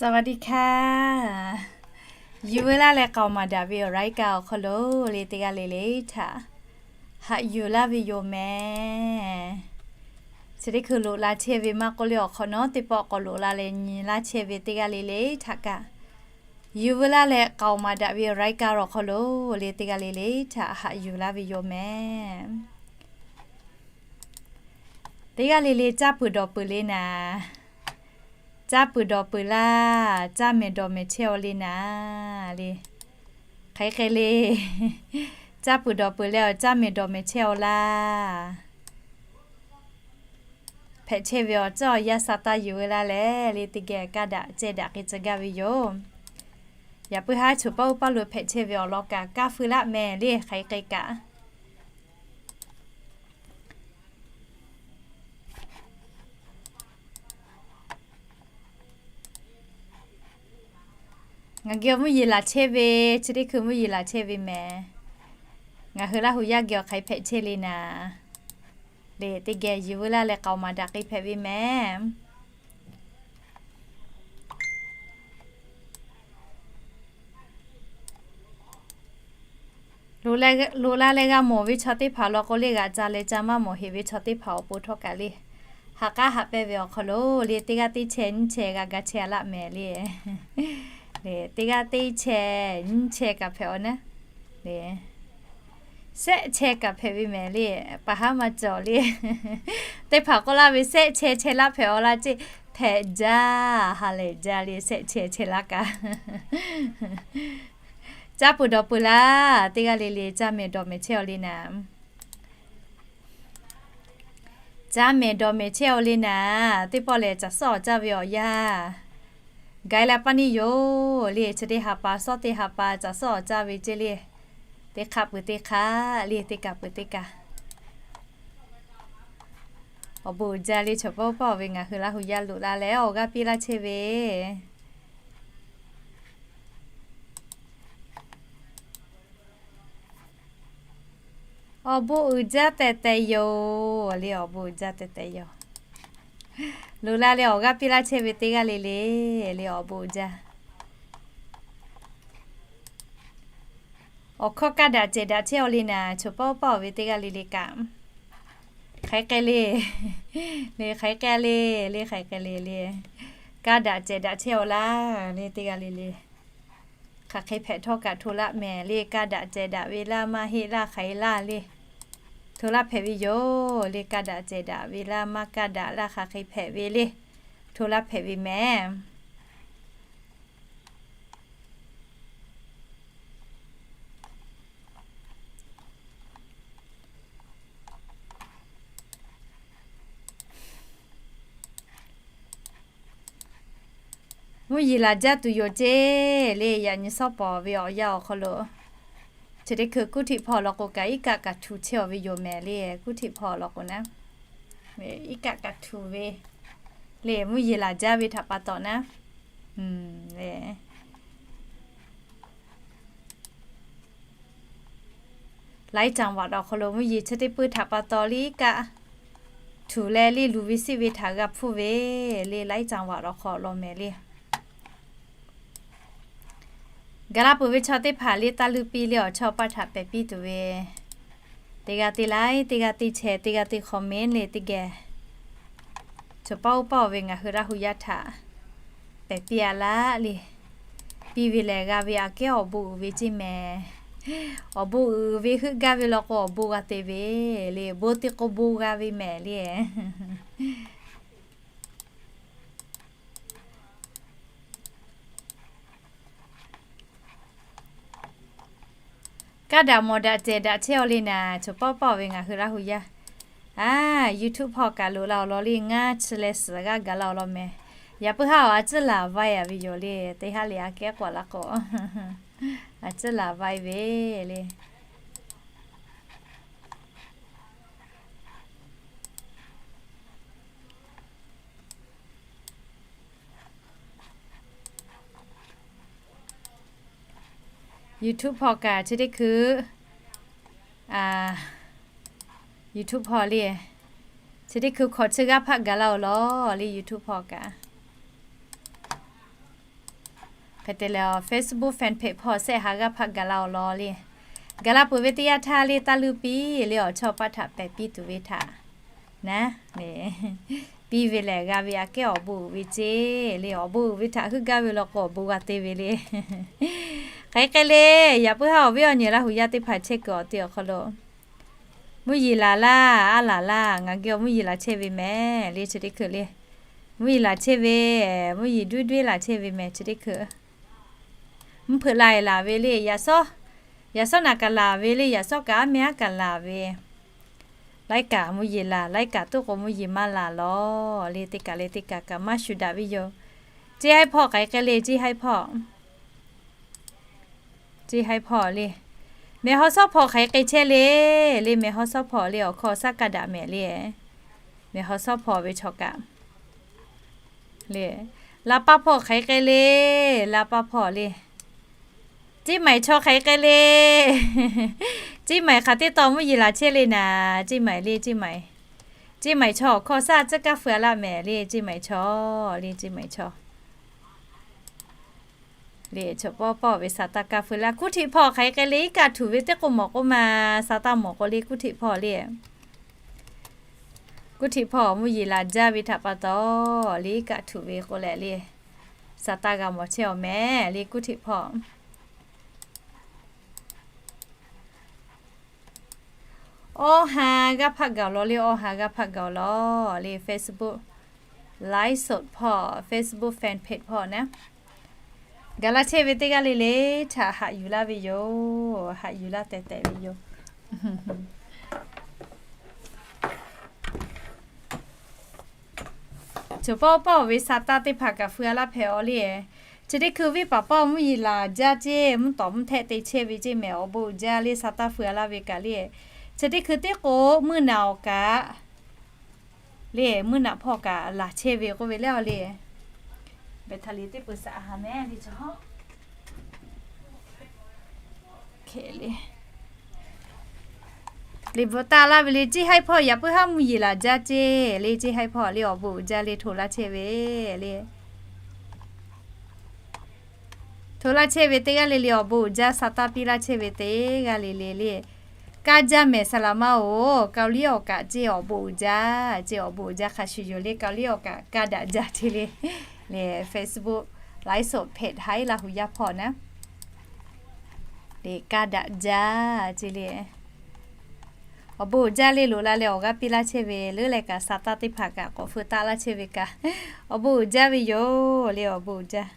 สวัสดีค่ะ Yuˬ veu laˇ leh k'aoˍ maˍ daꞈ ve awˬ รายการ awˬ hk'aw lo le teˇ g'aˇ le le htaꞈ haꞈ yuˬ laˇ ve yoˬ mehˍ. Chi teˇ hkui loꞈ la chehˇ ve maˇ k'oˆ le awˬ hk'awꞈ nawˉ teˇ pawˆ k'awꞈ loꞈ la leh nyi laˇ chehˇ ve teˇ g'aˇ le le htaꞈ kaꞈ, Yuˬ veu laˇ leh k'aoˍ maˍ daꞈ ve awˬ รายการ awˬ hk'aw lo le teˇ g'aˇ le le htaꞈ haꞈ yuˬ laˇ ve yoˬ mehˍ. Teˇ g'aˇ le le caˇ peuˬ dawˬ peuˬ le naˍ, caˇ peuˬ dawˬ peuˬ laˇ, caˇ mehˍ dawˬ mehˍ chehˇ-aw le naˍ le. Hk'aˬ hk'e le, caˇ peuˬ dawˬ peuˬ leh awˬ caˇ mehˍ dawˬ mehˍ chehˇ-aw laˇ. Hpehꞈ chehˇ ve awˬ ceuˬ awˬ yanˇ sa taˇ yuˬ veu laˇ leh le teˇ geh kaˇ daꞈ ceh daꞈ k'ai tcuh gaˇ ve yoˬ. Yaꞈ puiˉ haˉ choˬ paˇ oˇ paˇ lo hpehꞈ chehˇ ve awˬ lawn kaꞈ kaˇ feu laˆ mehˍ le hk'aˬ hk'e kaꞈ. Ngaˬ geh awˬ mvuhˇ yeˬ laˬ chehˇ ve, chi teˇ hkui mvuhˇ yeˬ laˬ chehˇ ve mehˍ. Ngaˬ hui Laˇ hu yaˇ geh awˬ hk'aˬ hpehꞈ chehˇ le naˍ le teˇ geh yuˬ veu laˇ leh k'aoˍ maˍ daꞈ k'ai hpehꞈ ve mehˍ. Loꞈ la leh g'a mawˬ ve chaw teˇ hpaˍ law k'o le, g'aꞈ ca leh ca maˇ mawˬ heˍ ve chaw teˇ hpaˍ awˬ pon htawˇ kaꞈ le, ha k'aˉ haꞈ pehnˇ ve awˬ hk'aw lo le teˇ g'aˇ teˇ chehˇ nyiˇ chehˇ g'a ga chehˇ a laˆ mehˍ le. Teˇ g'aˇ teˇ chehˇ nyiˇ chehˇ kaꞈ hpehꞈ-aw naˉ le, shehˆ chehˇ kaꞈ hpehꞈ ve mehˍ le. Paˍ haˉ maˇ cawˬ le. Teˇ hpaˍ k'oˆ laˇ ve shehˆ chehˇ chehˇ laˇ hpehꞈ-aw laˇ ceˇ, hpehꞈ jaˇ, ha lehˬ jaˇ le shehˆ chehˇ chehˇ laˇ kaꞈ. Caˇ peuˬ dawˬ peuˬ laˇ, teˇ g'aˇ le le caˇ mehˍ dawˬ mehˍ chehˇ-aw le naˍ. Caˇ mehˍ dawˬ mehˍ chehˇ-aw le naˍ, teˇ pawˆ lehˬ caˬ suhˉ awˬ caˇ ve awˬ yanˇ, ga e la paˇ neˇ yoˬ le. Chi teˇ ha pa, suhˉ teˇ ha pa caˬ suhˉ awˬ caˇ ve ceˇ le. Teˇ hk'aˆ peuˬ teˇ hk'aˆ le, teˇ kaˬ peuˬ teˇ kaˬ. Awˬ bon uiˍ jaˇ le, chaw paˇ oˇ paˇ-oˬ ve ngaˬ hui Laˇ hu yaˇ loꞈ la leh awˬ g'aˇ piˇ laˇ chehˇ ve awˬ bon uiˍ jaˇ tehꞈ tehꞈ yoˬ le, awˬ bon uiˍ jaˇ tehꞈ tehꞈ yoˬ. Loꞈ la leh awˬ g'aˇ piˇ laˇ chehˇ ve teˇ g'aˇ le le le awˬ bon uiˍ jaˇ. Awˬ hkawˇ kaˇ daꞈ cehˬ daꞈ chehˇ-aw le naˍ, chaw paˇ oˇ paˇ-oˬ ve teˇ g'aˇ le le kaꞈ. Hk'aˬ hk'e le, le hk'aˬ hk'e le, le hk'aˬ hk'e le le, kaˇ daꞈ cehˬ daꞈ chehˇ-aw laˇ le teˇ g'aˇ le le. Hk'aˬ hk'e hpehꞈ htawˇ kaꞈ hto laˇ mehˍ le, kaˇ daꞈ cehˬ daꞈ ve laˇ maˇ heˆ laˇ hk'aˬ hk'e laˇ le. Hto laˇ hpehꞈ ve yoˬ le, kaˇ daꞈ cehˬ daꞈ ve laˇ maˇ kaˇ daꞈ laˇ hk'aˬ hk'e hpehꞈ ve le. Hto laˇ hpehꞈ ve mehˍ. Mvuhˇ yeˬ laˬ jaˇ tuˬ yoˬ ceˇ le, yaꞈ nyi suhˉ pawˍ ve awˬ yanˇ awˬ hk'aw lo. Chi teˇ hkui kuˇ htiꞈ hpaw law k'o kaꞈ iˉ kaˆ kaꞈ htuꞈ chehˇ-aw ve yoˬ mehˍ le, kuˇ htiꞈ hpaw law k'o naˉ. Iˉ kaˆ kaꞈ htuꞈ ve le, mvuhˇ yeˬ laˬ jaˇ ve htaꞈ pa taw naˉ. Laiˉ caˍ vaꞈ awˬ hk'aw lo mvuhˇ yeˬ chi teˇ puiˇ htaꞈ pa taw le iˉ kaˆ htuꞈ leh le luˬ ve siˆ ve htaꞈ g'a hpfuhˇ ve le, laiˉ caˍ vaꞈ awˬ hk'aw lo mehˍ le. Gaˬ la peuˬ ve chaw teˇ hpaˍ le taˇ leuˇ piˇ le, awˬ chawˇ paˇ htaꞈ pehˬ piˇ tuˬ ve, teˇ g'aˇ teˇ like, teˇ g'aˇ teˇ share, teˇ g'aˇ teˇ comment le teˇ geh, chaw paˇ oˇ paˇ-oˬ ve ngaˬ hui Laˇ hu yaˇ htaꞈ pehˬ piˇ-a laˇ le. Piˇ ve lehˬ g'a ve aꞈ kehˉ awˬ bon uiˍ ve ceˇ mehˍ. Awˬ bon uiˍ ve heuˆ gaˇ ve law k'o awˬ bon g'a te ve le, bon te k'o bon g'a ve mehˍ le. Kaˇ daꞈ mawˬ daꞈ cehˬ daꞈ chehˇ-aw le naˍ, chaw paˇ paˇ-oˬ ve ngaˬ hui Laˇ hu yaˇ. A, YouTube hpawˇ kaꞈ loꞈ la awˬ lawn le, ngaˇ chi leh suhˍ g'aˇ gaˬ la awˬ lawn mehˍ. Yaꞈ puiˉ haˉ awˬ a ciˉ laˬ vaiˇ-a ve yoˬ le, teˇ haˉ le aꞈ kehˉ k'awꞈ la k'o, a ciˉ laˬ vaiˇ ve le. YouTube hpawˇ kaꞈ chi teˇ hkui, YouTube hpawˇ le, chi teˇ hkui hkawꞈ chi g'aˇ hpaˆ gaˬ la awˬ lawn le YouTube hpawˇ kaꞈ. Te leh Facebook fan page hpawˇ shehˆ ha g'aˇ hpaˆ gaˬ la awˬ lawn le. Gaˬ la peuˬ ve teˇ yanˇ htaˇ le, taˇ luˇ piˇ le, awˬ chawˇ paˆ htaꞈ pehˬ piˇ tuˬ ve htaꞈ na, piˇ ve lehˬ g'a ve aꞈ kehˉ awˬ bon uiˍ ve ceˇ le. Awˬ bon uiˍ ve htaꞈ heuˆ gaˇ ve law k'o awˬ bon g'a te ve le. Hk'aˬ hk'e le, yaꞈ puiˉ haˉ awˬ viˉ awˬ nyi Laˇ hu yaˇ teˇ hpaˍ chehˇ kuiˬ awˬ te awˬ hk'aw lo, mvuhˇ yeˬ laˬ laˇ, aˉ laˬ laˇ, ngaˬ geh awˬ mvuhˇ yeˬ laˬ chehˇ ve mehˍ le chi teˇ hkui le. Mvuhˇ yeˬ laˬ chehˇ ve, mvuhˇ yeˬ duiˉ duiˉ laˬ chehˇ ve mehˍ chi teˇ hkui. Mvuhˇ hpeuꞈ la e laˬ ve le, yaꞈ shawˉ, yaꞈ shawˉ naꞈ kaꞈ laˬ ve le, yaꞈ shawˉ kaꞈ aˉ meh aˉ kaꞈ laˬ ve. Laiˉ kaꞈ mvuhˇ yeˬ laˬ, laiˉ kaꞈ toˆ k'o mvuhˇ yeˬ maˇ laˬ lawˬ le. Teˇ kaꞈ leh teˇ kaꞈ kaꞈ maˇ shuˍ daꞈ ve yoˬ. Ceˇ haiˉ hpawˇ hk'aˬ hk'e le, ceˇ haiˉ hpawˇ. Ceˇ haiˉ hpawˇ le. Mehˬ haw shawˉ hpawˇ hk'aˬ hk'e chehˇ le. Le mehˬ haw shawˉ hpawˇ le awˬ hkawˇ shaˉ kaˇ daꞈ mehˍ le. Mehˬ haw shawˉ hpawˇ ve chaw kaꞈ le. La paˇ hpawˇ hk'aˬ hk'e le. La paˇ hpawˇ le. Ceˇ maiˍ chaw hk'aˬ hk'e le. Ceˇ maiˍ hk'aˬ teˇ taw mvuhˇ yeˬ laˬ chehˇ le naˍ. Ceˇ maiˍ le, ceˇ maiˍ. Ceˇ maiˍ chaw awˬ hkawˇ shaˉ tcuhˉ kaˇ feu a laˇ mehˍ le, ceˇ maiˍ chaw le, ceˇ maiˍ chaw le. Chaw pawˆ pawˆ ve sa taˇ kaˇ feu laˇ. Kuˇ htiꞈ hpawˇ hk'aˬ hk'e le, iˉ kaˆ htuꞈ ve teˇ k'oˆ mawˬ k'oˆ ma, sa taˇ mawˬ k'o le kuˇ htiꞈ hpawˇ le. Kuˇ htiꞈ hpawˇ mvuhˇ yeˬ laˬ jaˇ ve htaꞈ pa taw le iˉ kaˆ htuꞈ ve k'oˆ leh le, sa taˇ g'a mawˬ chehˇ awˬ mehˍ le kuˇ htiꞈ hpawˇ. Awˇ ha g'aˇ hpaˆ gaˬ awˬ lawn le, awˇ ha g'aˇ hpaˆ gaˬ awˬ lawn le Facebook live สด hpawˇ, Facebook fan page hpawˇ naˉ, gaˬ la chehˇ ve teˇ g'aˇ le le htaꞈ haꞈ yuˬ laˇ ve yoˬ. Haꞈ yuˬ laˇ tehꞈ tehꞈ ve yoˬ. Chaw pawˆ pawˆ ve sa taˇ teˇ hpaˍ kaꞈ feu a laˇ hpehꞈ awˬ le. Chi teˇ hkui viˉ paˍ pawˆ mvuhˇ yeˬ laˬ jaˇ ceˇ, mvuhˇ tawˍ mvuhˇ htehˆ te chehˇ ve ceˇ mehˍ awˬ bon uiˍ jaˇ le sa taˇ feu a laˇ ve kaꞈ le. Chi teˇ hkui teˇ k'o mvuhˇ naꞈ awˬ kaꞈ le, mvuhˇ naꞈ hpawˇ kaꞈ laˬ chehˇ ve k'oˆ ve le awˬ le. Beh htaꞈ le teˇ peu saꞈ ha mehˍ le ca le bvuhꞈ taˇ laˇ ve le, ceˇ haiˉ hpawˇ yaꞈ puiˉ haˉ mvuhˇ yeˬ laˬ jaˇ ceˇ le, ceˇ haiˉ hpawˇ le awˬ bon uiˍ jaˇ le hto laˇ chehˇ ve le. Hto laˇ chehˇ ve teˇ g'aˇ le le awˬ bon uiˍ jaˇ sa taˇ piˇ laˇ chehˇ ve teˇ g'aˇ le le le. Kaˇ jaˇ mehˍ saˍ laˍ maˇ oˬ, Kaoˍliˇ awˬ kaꞈ ceˇ awˬ bon uiˍ jaˇ, ceˇ awˬ bon uiˍ jaˇ hk'a shuˍ yoˬ le, Kaoˍliˇ awˬ kaꞈ kaˇ daꞈ jaˇ ceˇ le. Le Facebook live สด เพจ Haiˉ Laˇ hu yaˇ hpawˇ naˉ le kaˇ daꞈ jaˇ ceˇ le. Awˬ bon uiˍ jaˇ le loꞈ la leh awˬ g'aˇ piˇ laˇ chehˇ ve leuˉ leh kaꞈ sa taˇ teˇ hpaˍ kaꞈ k'awꞈ feu taˆ laˇ chehˇ ve kaꞈ awˬ bon uiˍ jaˇ ve yoˬ le, awˬ bon uiˍ jaˇ.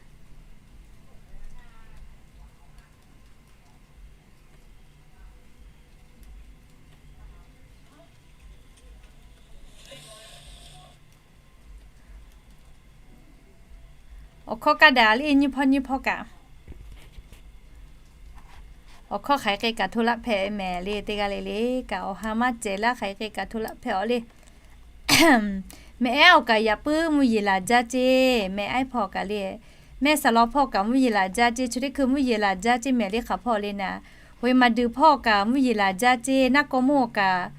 Awˬ hkawˇ kaˇ daꞈ le nyiˇ hpawˇ nyiˇ hpawˇ kaꞈ. Awˬ hkawˇ hk'aˬ hk'e kaꞈ hto laˇ hpehꞈ mehˍ le teˇ g'aˇ le le kaꞈ awˬ ha maˇ cehˬ laˇ hk'aˬ hk'e kaꞈ hto laˇ hpehꞈ awˬ le. Mehˬ ehˉ awˬ kaꞈ yaꞈ puiˉ mvuhˇ yeˬ laˬ jaˇ ceˇ, mehˬ ehˉ hpawˇ kaꞈ le. Mehˆ saˍ law hpawˇ kaꞈ mvuhˇ yeˬ laˬ jaˇ ceˇ, chi teˇ hkui mvuhˇ yeˬ laˬ jaˇ ceˇ mehˍ le hk'aˬ hpawˇ le naˍ. Hoꞈ e maˍ duˬ hpawˇ kaꞈ mvuhˇ yeˬ laˬ jaˇ ceˇ, naˆ kawˇ mawˇ kaꞈ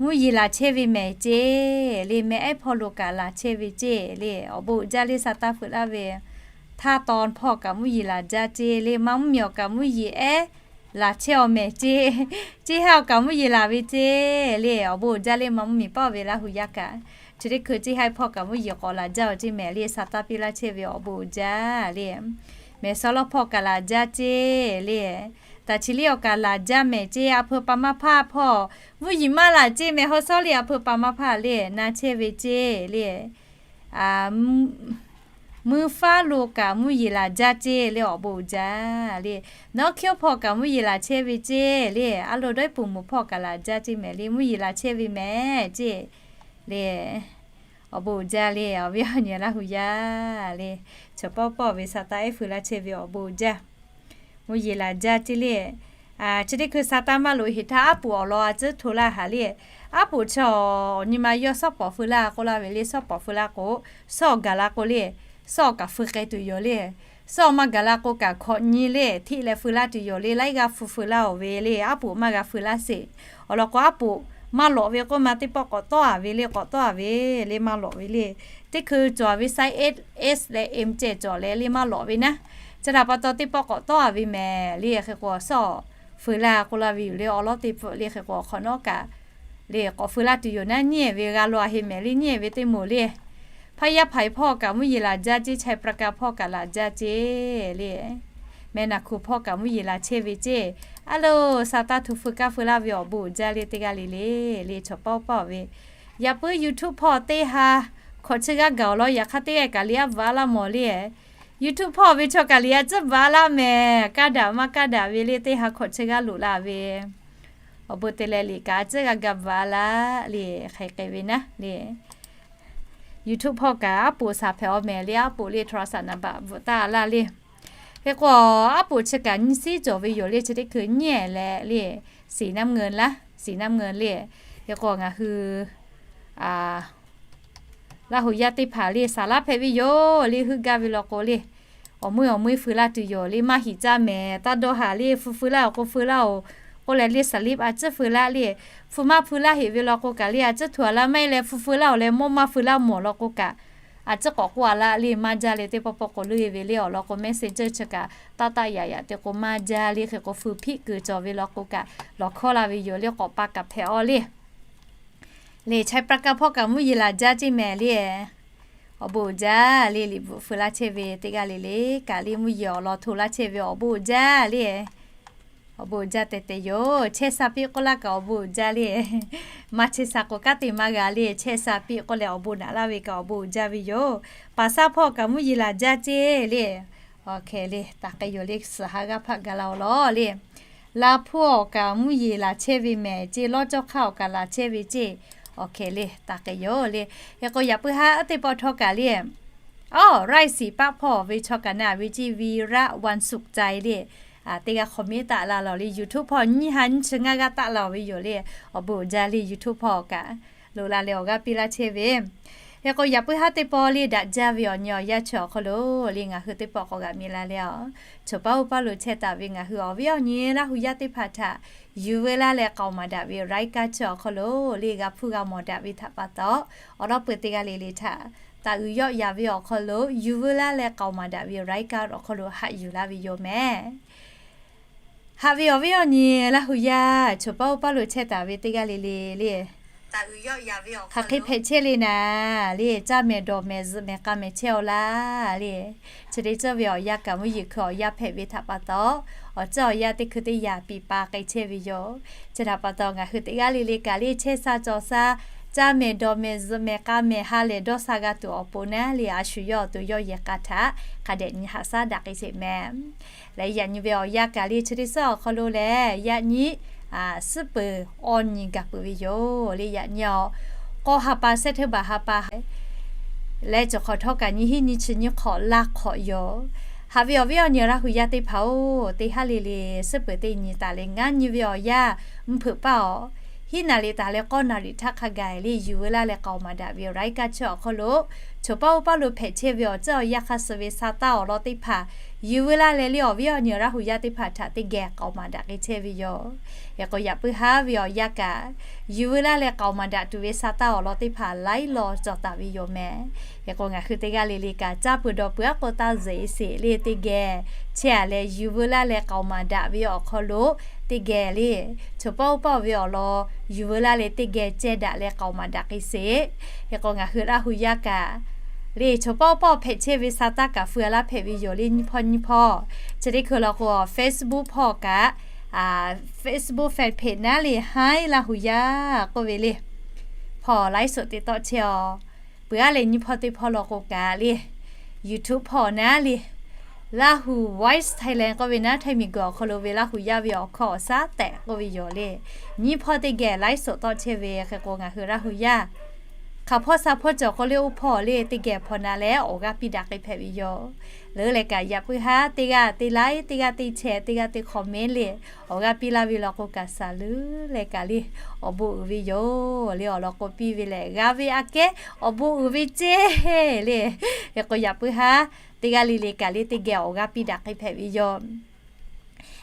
mvuhˇ yeˬ laˬ chehˇ ve mehˍ ceˇ le, mehˬ ehˉ hpawˇ lo kaꞈ laˬ chehˇ ve ceˇ le, awˬ bon uiˍ jaˇ le sa taˇ feu laˇ ve. Htaˇ taw hpawˇ kaꞈ mvuhˇ yeˬ laˬ jaˇ ceˇ le, maˇ mvuhˇ miˬ awˬ kaꞈ mvuhˇ yeˬ ehˉ laˬ chehˇ awˬ mehˍ ceˇ, ceˇ haiˉ awˬ kaꞈ mvuhˇ yeˬ laˬ ve ceˇ le, awˬ bon uiˍ jaˇ le maˇ mvuhˇ miˬ pawˆ ve Laˇ hu yaˇ kaꞈ. Chi teˇ hkui ceˇ haiˉ hpawˇ kaꞈ mvuhˇ yeˬ k'awꞈ laˬ jaˇ awˬ ceˇ mehˍ le sa taˇ piˇ laˇ chehˇ ve awˬ bon uiˍ jaˇ le. Mehˬ saˍ law hpawˇ kaꞈ laˬ jaˇ ceˇ le. Taˍ chi liˇ awˬ kaꞈ laˬ jaˇ mehˍ ceˇ, a hpeu pa maˇ hpaˇ hpawˇ mvuhˇ yeˬ maˇ laˬ ceˇ, mehˬ haw shawˉ le a hpeu pa maˇ hpaˇ le na chehˇ ve ceˇ le. Mvuhˇ faˉ lo kaꞈ mvuhˇ yeˬ laˬ jaˇ ceˇ le, awˬ bon uiˍ jaˇ le. Nawˉ hkiˉ hpawˇ kaꞈ mvuhˇ yeˬ laˬ chehˇ ve ceˇ le, a lo dawˇ iˉ puˍ moˍ hpawˇ kaꞈ laˬ jaˇ ceˇ mehˍ le, mvuhˇ yeˬ laˬ chehˇ ve mehˍ ceˇ le. Awˬ bon uiˍ jaˇ le, awˬ viˉ awˬ nyi Laˇ hu yaˇ le. Chaw pawˆ pawˆ ve sa taˇ ehˉ feu laˇ chehˇ ve awˬ bon uiˍ jaˇ. Mvuhˇ yeˬ laˬ jaˇ ceˇ le. Chi teˇ hkui sa taˇ maˇ loꞈ heˍ htaˇ aˉ poꞈ awˬ lawn a tcuhˉ hto laˇ haˍ le. Aˉ poꞈ chaw awˬ nyi ma yawˇ shawˉ pawˍ feu laˇ k'oˆ laˇ ve le, shawˉ pawˍ feu laˇ k'o, shawˉ gaˬ la k'o le, shawˉ kaꞈ feu k'ai tuˬ yoˬ le. Shawˉ maˇ gaˬ la k'o kaꞈ hkawꞈ nyi le hteˆ leh feu laˇ tuˬ yoˬ le, laiˉ g'aˇ feu feu laˇ oˬ ve le, aˉ poꞈ maˇ g'a feu laˇ sheˍ. Awˬ lawn k'o aˉ poꞈ maˇ lawꞈ ve k'oˆ ma teˇ pawˆ k'awꞈ tawˆ a ve le, k'awꞈ tawˆ a ve le maˇ lawꞈ ve le. Teˇ hkui cawˬ ve size S, S leh M ceh cawˬ leh le maˇ lawꞈ ve naˉ. Chi htaꞈ pa taw teˇ pawˆ k'awꞈ tawˆ-a ve mehˍ le. Hk'e k'o, awˬ suhˉ awˬ feu laˇ k'oˆ laˇ ve yoˬ le. Awˬ lawˉ teˇ pfuhˆ le. Hk'e k'o, awˬ hk'awꞈ nawˉ kaꞈ le k'awꞈ feu laˇ tuˬ yoˬ naˉ, nyi ve g'a law-a heˆ mehˍ le. Nyi ve teˇ moˍ le. Hpaˇ yaˇ hpaˍ hpawˇ kaꞈ mvuhˇ yeˬ laˬ jaˇ ceˇ, Chaiˇ Praˍkaˍ hpawˇ kaꞈ laˬ jaˇ ceˇ le. Meh naˬ hkuˬ hpawˇ kaꞈ mvuhˇ yeˬ laˬ chehˇ ve ceˇ. A loˬ, sa taˇ htu feu kaˇ feu laˇ ve awˬ bon uiˍ jaˇ le teˇ g'aˇ le le. Le chaw paˇ paˇ ve, yaꞈ puiˉ YouTube hpawˇ teˇ ha hkawꞈ chi g'aˇ gaˬ awˬ lawn, yaꞈ hk'aˇ teˇ g'aˇ kaꞈ liꞈ aˉ bvuhꞈ a laˇ mawˬ le. YouTube hpawˇ ve chaw kaꞈ liꞈ a ciˉ bvuhꞈ a laˇ mehˍ. Kaˇ daꞈ maˇ kaˇ daꞈ ve le, teˇ ha hkawꞈ chi g'aˇ loꞈ la ve awˬ bon te leh liꞈ kaꞈ a ciˉ g'a ga bvuhꞈ a laˇ le. Hk'e k'ai ve naˉ le, YouTube hpawˇ kaꞈ aˉ poꞈ saˍ hpehꞈ-aw mehˍ le. Aˉ poꞈ le โทรศัพท์ naˍ baꞈ bvuhꞈ taˇ a laˇ le. Hk'e k'o, aˉ poꞈ chi kaꞈ nyi siˉ cawˬ ve yoˬ le. Chi teˇ hkui nyi-ehˍ leh le, สีน้ำเงิน laˇ, สีน้ำเงิน le. Hk'e k'o ngaˬ hui Laˇ hu yaˇ teˇ hpaˍ le saˍ laˇ hpehꞈ ve yoˬ le. Heuˆ gaˇ ve law k'o le, awˬ meuˇ awˬ meuˇ feu laˇ tuˬ yoˬ le. Maˇ heꞈ caˇ mehˍ, taˇ dawˇ haˍ le. Feu feu laˇ-oˬ k'o feu laˇ-oˬ k'oˆ leh le, saˍ liˇ a ciˉ feu laˇ le. Feu maˇ feu laˇ heꞈ ve law k'o kaꞈ le a ciˉ htu a laˇ maˇ heˆ leh, feu feu laˇ-oˬ leh mawˇ maˇ feu laˇ mawˬ law k'o kaꞈ, a ciˉ k'awꞈ k'oˆ a laˇ le. Maˇ jaˇ le, teˇ pawˆ pawˆ k'o leuˇ ve le. Awˬ lawn k'o Messenger chi kaꞈ taˇ taˆ yaꞈ yaꞈ te k'o maˇ jaˇ le. Hk'e k'o feu hpiˆ keu cawˬ ve law k'o kaꞈ lawˬ hkawˇ la ve yoˬ le. K'awꞈ pa kaꞈ hpehꞈ-aw le. Le Chaiˇ Praˍkaˍ hpawˇ kaꞈ mvuhˇ yeˬ laˬ jaˇ ceˇ mehˍ le. Awˬ bon uiˍ jaˇ le. Liꞈ bvuhꞈ feu laˇ chehˇ ve teˇ g'aˇ le le kaꞈ le, mvuhˇ yeˬ awˬ lawn hto laˇ chehˇ ve awˬ bon uiˍ jaˇ le. Awˬ bon uiˍ jaˇ tehꞈ tehꞈ yoˬ. Chehˇ sha piˇ k'oˆ laˇ kaꞈ awˬ bon uiˍ jaˇ le. Maˇ chehˇ sha k'o kanˉ te maˇ g'a le. Chehˇ sha piˇ k'oˆ leh awˬ bon naꞈ laˇ ve kaꞈ awˬ bon uiˍ jaˇ ve yoˬ. Paˍ saˉ hpawˇ kaꞈ mvuhˇ yeˬ laˬ jaˇ ceˇ le. Awˬ hk'e le, taˍ k'ai yoˬ le. Suhˍ ha g'aˇ hpaˆ ga la-oˬ lawˬ le. Laˇ hpawˇ kaꞈ mvuhˇ yeˬ laˬ chehˇ ve mehˍ ceˇ. Lawˇ cawˇ hk'aˇ awˬ kaꞈ laˬ chehˇ ve ceˇ. Awˬ hk'e le, taˍ k'ai yoˬ le. Hk'e k'o yaꞈ puiˉ haˉ teˇ pawˆ htawˇ kaꞈ le, awˬ ไร่สีปะ hpawˇ ve chaw kaꞈ naꞈ ve ceˇ, วีระ วันสุขใจ le. Teˇ g'aˇ คอมเมนต์ taˆ la lawˬ le. YouTube hpawˇ nyiˇ ha nyiˇ chi ngaˇ g'aˇ taˆ la-oˬ ve yoˬ le. Awˬ bon uiˍ jaˇ le. YouTube hpawˇ kaꞈ loꞈ la leh awˬ g'aˇ piˇ laˇ chehˇ ve. Hk'e k'o yaꞈ puiˉ haˉ teˇ pawˆ le, daꞈ jaˇ ve awˬ nyi awˬ yanˇ chi awˬ hk'aw lo le ngaˬ hui teˇ pawˆ k'awꞈ g'aꞈ mi la leh, a, chaw paˇ oˇ paˇ lo chehˇ taˍ ve ngaˬ hui awˬ viˉ awˬ nyi Laˇ hu yaˇ teˇ hpaˍ htaꞈ yuˬ veu laˇ leh k'aoˍ maˍ daꞈ ve รายการ chi awˬ hk'aw lo le g'a hpuˇ g'a mawˬ daꞈ ve htaꞈ pa taw, awˬ lawn peuˬ teˇ g'aˇ le le htaꞈ taˍ uiˍ yawˆ yaˍ ve awˬ hk'aw lo yuˬ veu laˇ leh k'aoˍ maˍ daꞈ ve รายการ awˬ hk'aw lo haꞈ yuˬ laˇ ve yoˬ mehˍ. Haꞈ ve awˬ viˉ awˬ nyi Laˇ hu yaˇ chaw paˇ oˇ paˇ lo chehˇ taˍ ve teˇ g'aˇ le le le, hk'aˬ hk'e hpehꞈ chehˇ le naˍ le, caˇ mehˍ dawˬ mehˍ zuhꞈ mehˍ k'a mehˍ chehˇ-aw laˇ le. Chi teˇ ceuˬ ve awˬ yanˇ kaꞈ mvuhˇ yeˬ hkui awˬ yanˇ hpehꞈ ve htaꞈ pa taw, awˬ ceuˬ awˬ yanˇ teˇ hkui teˇ yaꞈ piˍ pa k'ai chehˇ ve yoˬ. Chi htaꞈ pa taw ngaˬ hui teˇ g'aˇ le le kaꞈ le chehˇ sha cawˬ sha, caˇ mehˍ dawˬ mehˍ zuhꞈ mehˍ k'a mehˍ ha lehˬ dawˇ sha g'a tuˬ awˬ pon naˉ le, a shu yawˇ awˬ to yawˇ yehˬ k'a htaꞈ hk'a dehꞈ nyi haꞈ shaˉ daꞈ k'ai sheˍ mehˍ. Leh yaꞈ nyi ve awˬ yanˇ kaꞈ le chi teˇ suhˉ awˬ hk'aw lo lehˬ yaꞈ nyi suhˉ peuˬ awˬ nyi gaˬ peuˬ ve yoˬ le. Yaꞈ nyi awˬ k'aw ha pa, September ha pa leh cawˬ hk'awꞈ htawˇ kaꞈ nyi hiˉ nyi chi nyi hk'awꞈ laˇ hk'awꞈ yoˬ. Haꞈ ve awˬ viˉ awˬ nyi Laˇ hu yaˇ teˇ hpaˍ-oˬ, teˇ haˉ le le suhˉ peuˬ teˇ nyi taˍ leh ngaˇ nyi ve awˬ yanˇ mvuhˇ hpeuꞈ paˇ awˬ hiˉ naˍ riˍ taˍ leh k'awˇ naˍ riˍ htaˇ hk'a gaˬ le yuˬ veu laˇ leh k'aoˍ maˍ daꞈ ve รายการ chi awˬ hk'aw lo, chaw paˇ oˇ paˇ lo hpehꞈ chehˇ ve awˬ ceuˬ awˬ yanˇ hk'a suh ve sa taˇ awˬ lawn teˇ hpaˍ yuˬ veu laˇ leh le awˬ viˉ awˬ nyi Laˇ hu yaˇ teˇ hpaˍ htaꞈ teˇ geh k'aoˍ maˍ daꞈ k'ai chehˇ ve yoˬ. Hk'e k'o yaꞈ puiˉ haˉ ve awˬ yanˇ kaꞈ yuˬ veu laˇ leh k'aoˍ maˍ daꞈ tuˬ ve sa taˇ awˬ lawn teˇ hpaˍ laiˉ law cawˬ taˍ ve yoˬ mehˍ. Hk'e k'o ngaˬ hui teˇ g'aˇ le le kaꞈ caˇ peuˬ dawˬ peuˬ aˉ k'o taˇ zeꞈ sheˍ le teˇ geh chehˇ a leh yuˬ veu laˇ leh k'aoˍ maˍ daꞈ ve awˬ hk'aw lo teˇ geh le chaw paˇ oˇ paˇ ve awˬ lawn yuˬ veu laˇ leh teˇ geh ceh daꞈ leh k'aoˍ maˍ daꞈ k'ai sheˍ. Hk'e k'o ngaˬ hui Laˇ hu yaˇ kaꞈ le chaw paˇ oˇ paˇ hpehꞈ chehˇ ve sa taˇ kaꞈ feu a laˇ hpehꞈ ve yoˬ le. Nyiˇ hpawˇ nyiˇ hpawˇ chi teˇ hkui law k'o Facebook hpawˇ kaꞈ, Facebook fan page naˉ le Hi Laˇ hu yaˇ k'oˆ ve le hpawˇ ไลฟ์สด te tawˆ chehˇ-aw. Peuˬ aˉ leh nyiˇ hpawˇ teˇ hpawˇ law k'o kaꞈ le YouTube hpawˇ naˉ le Laˇ hu Voice Thailand k'oˆ ve naˉ, Htaiˇ miˬguiˬ awˬ hk'aw lo ve Laˇ hu yaˇ ve awˬ hkawˇ awˬ shaˉ tehꞈ k'oˆ ve yoˬ le. Nyiˇ hpawˇ teˇ geh ไลฟ์สด tawˆ chehˇ ve hk'e k'o ngaˬ hui Laˇ hu yaˇ hk'aˬ hpawˇ sha hpawˇ cawˬ k'o le oˇ hpawˇ le teˇ geh hpawˇ na leh awˬ g'aˇ piˇ daꞈ k'ai hpehꞈ ve yoˬ. Leuˉ leh kaꞈ yaꞈ puiˉ haˉ teˇ g'aˇ teˇ ไลค์ teˇ g'aˇ teˇ แชร์ teˇ g'aˇ teˇ คอมเมนต์ le awˬ g'aˇ piˇ laˇ ve law k'o kaꞈ saˍ leuˉ leh kaꞈ le awˬ bon uiˍ ve yoˬ le. Awˬ lawn k'o piˇ ve lehˬ g'a ve aꞈ kehˉ awˬ bon uiˍ ve ceˇ le. Hk'e k'o yaꞈ puiˉ haˉ teˇ g'aˇ le le kaꞈ le teˇ geh awˬ g'aˇ piˇ daꞈ k'ai hpehꞈ ve yoˬ.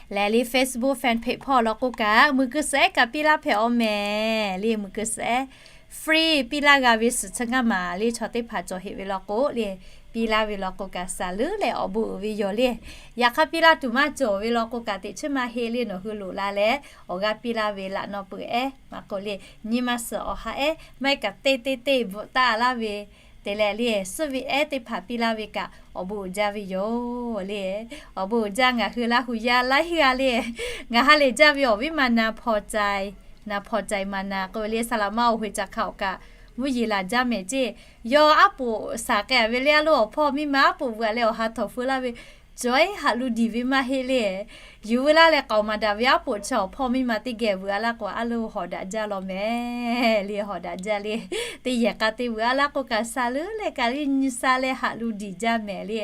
Lehˬ le Facebook fan page hpawˇ law k'o kaꞈ muiˬ keu suhˍ ehˉ kaꞈ piˇ laˇ hpehꞈ-aw mehˍ le. Muiˬ keu suhˍ ehˉ free piˇ laˇ g'a ve suhˍ chi ngaˇ maˬ le chaw teˇ hpaˍ cawˬ heꞈ ve law k'o le, piˇ laˇ ve law k'o kaꞈ saˍ leuˉ leh awˬ bon uiˍ ve yoˬ le. Yaꞈ hk'aˇ piˇ laˇ tuˬ maˇ cawˬ ve law k'o kaꞈ teꞈ chiˉ maˇ heˆ le, nawˬ hui loꞈ la leh awˬ g'aˇ piˇ laˇ ve laꞈ naw peuˬ ehˉ maˇ k'oˆ le, nyi ma suhˍ awˬ ha ehˉ maˇ heˆ kaꞈ teˇ teˇ teˇ bvuhꞈ taˍ laˇ ve te leh le, suhˆ ve ehˉ teˇ hpaˍ piˇ laˇ ve kaꞈ awˬ bon uiˍ jaˇ ve yoˬ le. Awˬ bon uiˍ jaˇ ngaˬ hui Laˇ hu yaˇ laiˉ g'aˇ le. Ngaˬ ha lehˬ jaˇ ve awˬ viˉ ma na hpaw cai, na hpaw cai ma na k'oˆ ve le, saˍ laꞈ ma awˬ hoꞈ ca hk'a awˬ kaꞈ mvuhˇ yeˬ laˬ jaˇ mehˍ ceˇ. Yawˇ aˉ poꞈ saˍ k'ai ve le, a loˉ awˬ hpawˇ miˇ ma aˉ poꞈ veuꞈ leh awˬ ha htawnˍ feu laˇ ve cawˬ-e haꞈ lu diˬ ve maˇ heˆ le. Yuˬ veu laˇ leh k'aoˍ maˍ daꞈ ve aˉ poꞈ chi awˬ hpawˇ miˇ ma teˇ geh veuꞈ a laˇ k'o, a loˉ hawꞈ daꞈ jaˇ law mehˍ le. Hawꞈ daꞈ jaˇ le. Teˇ yehˬ k'a te veuꞈ a laˇ k'o kaꞈ saˍ leuˉ leh kaꞈ le nyi sa leh haꞈ lu diˬ jaˇ mehˍ le.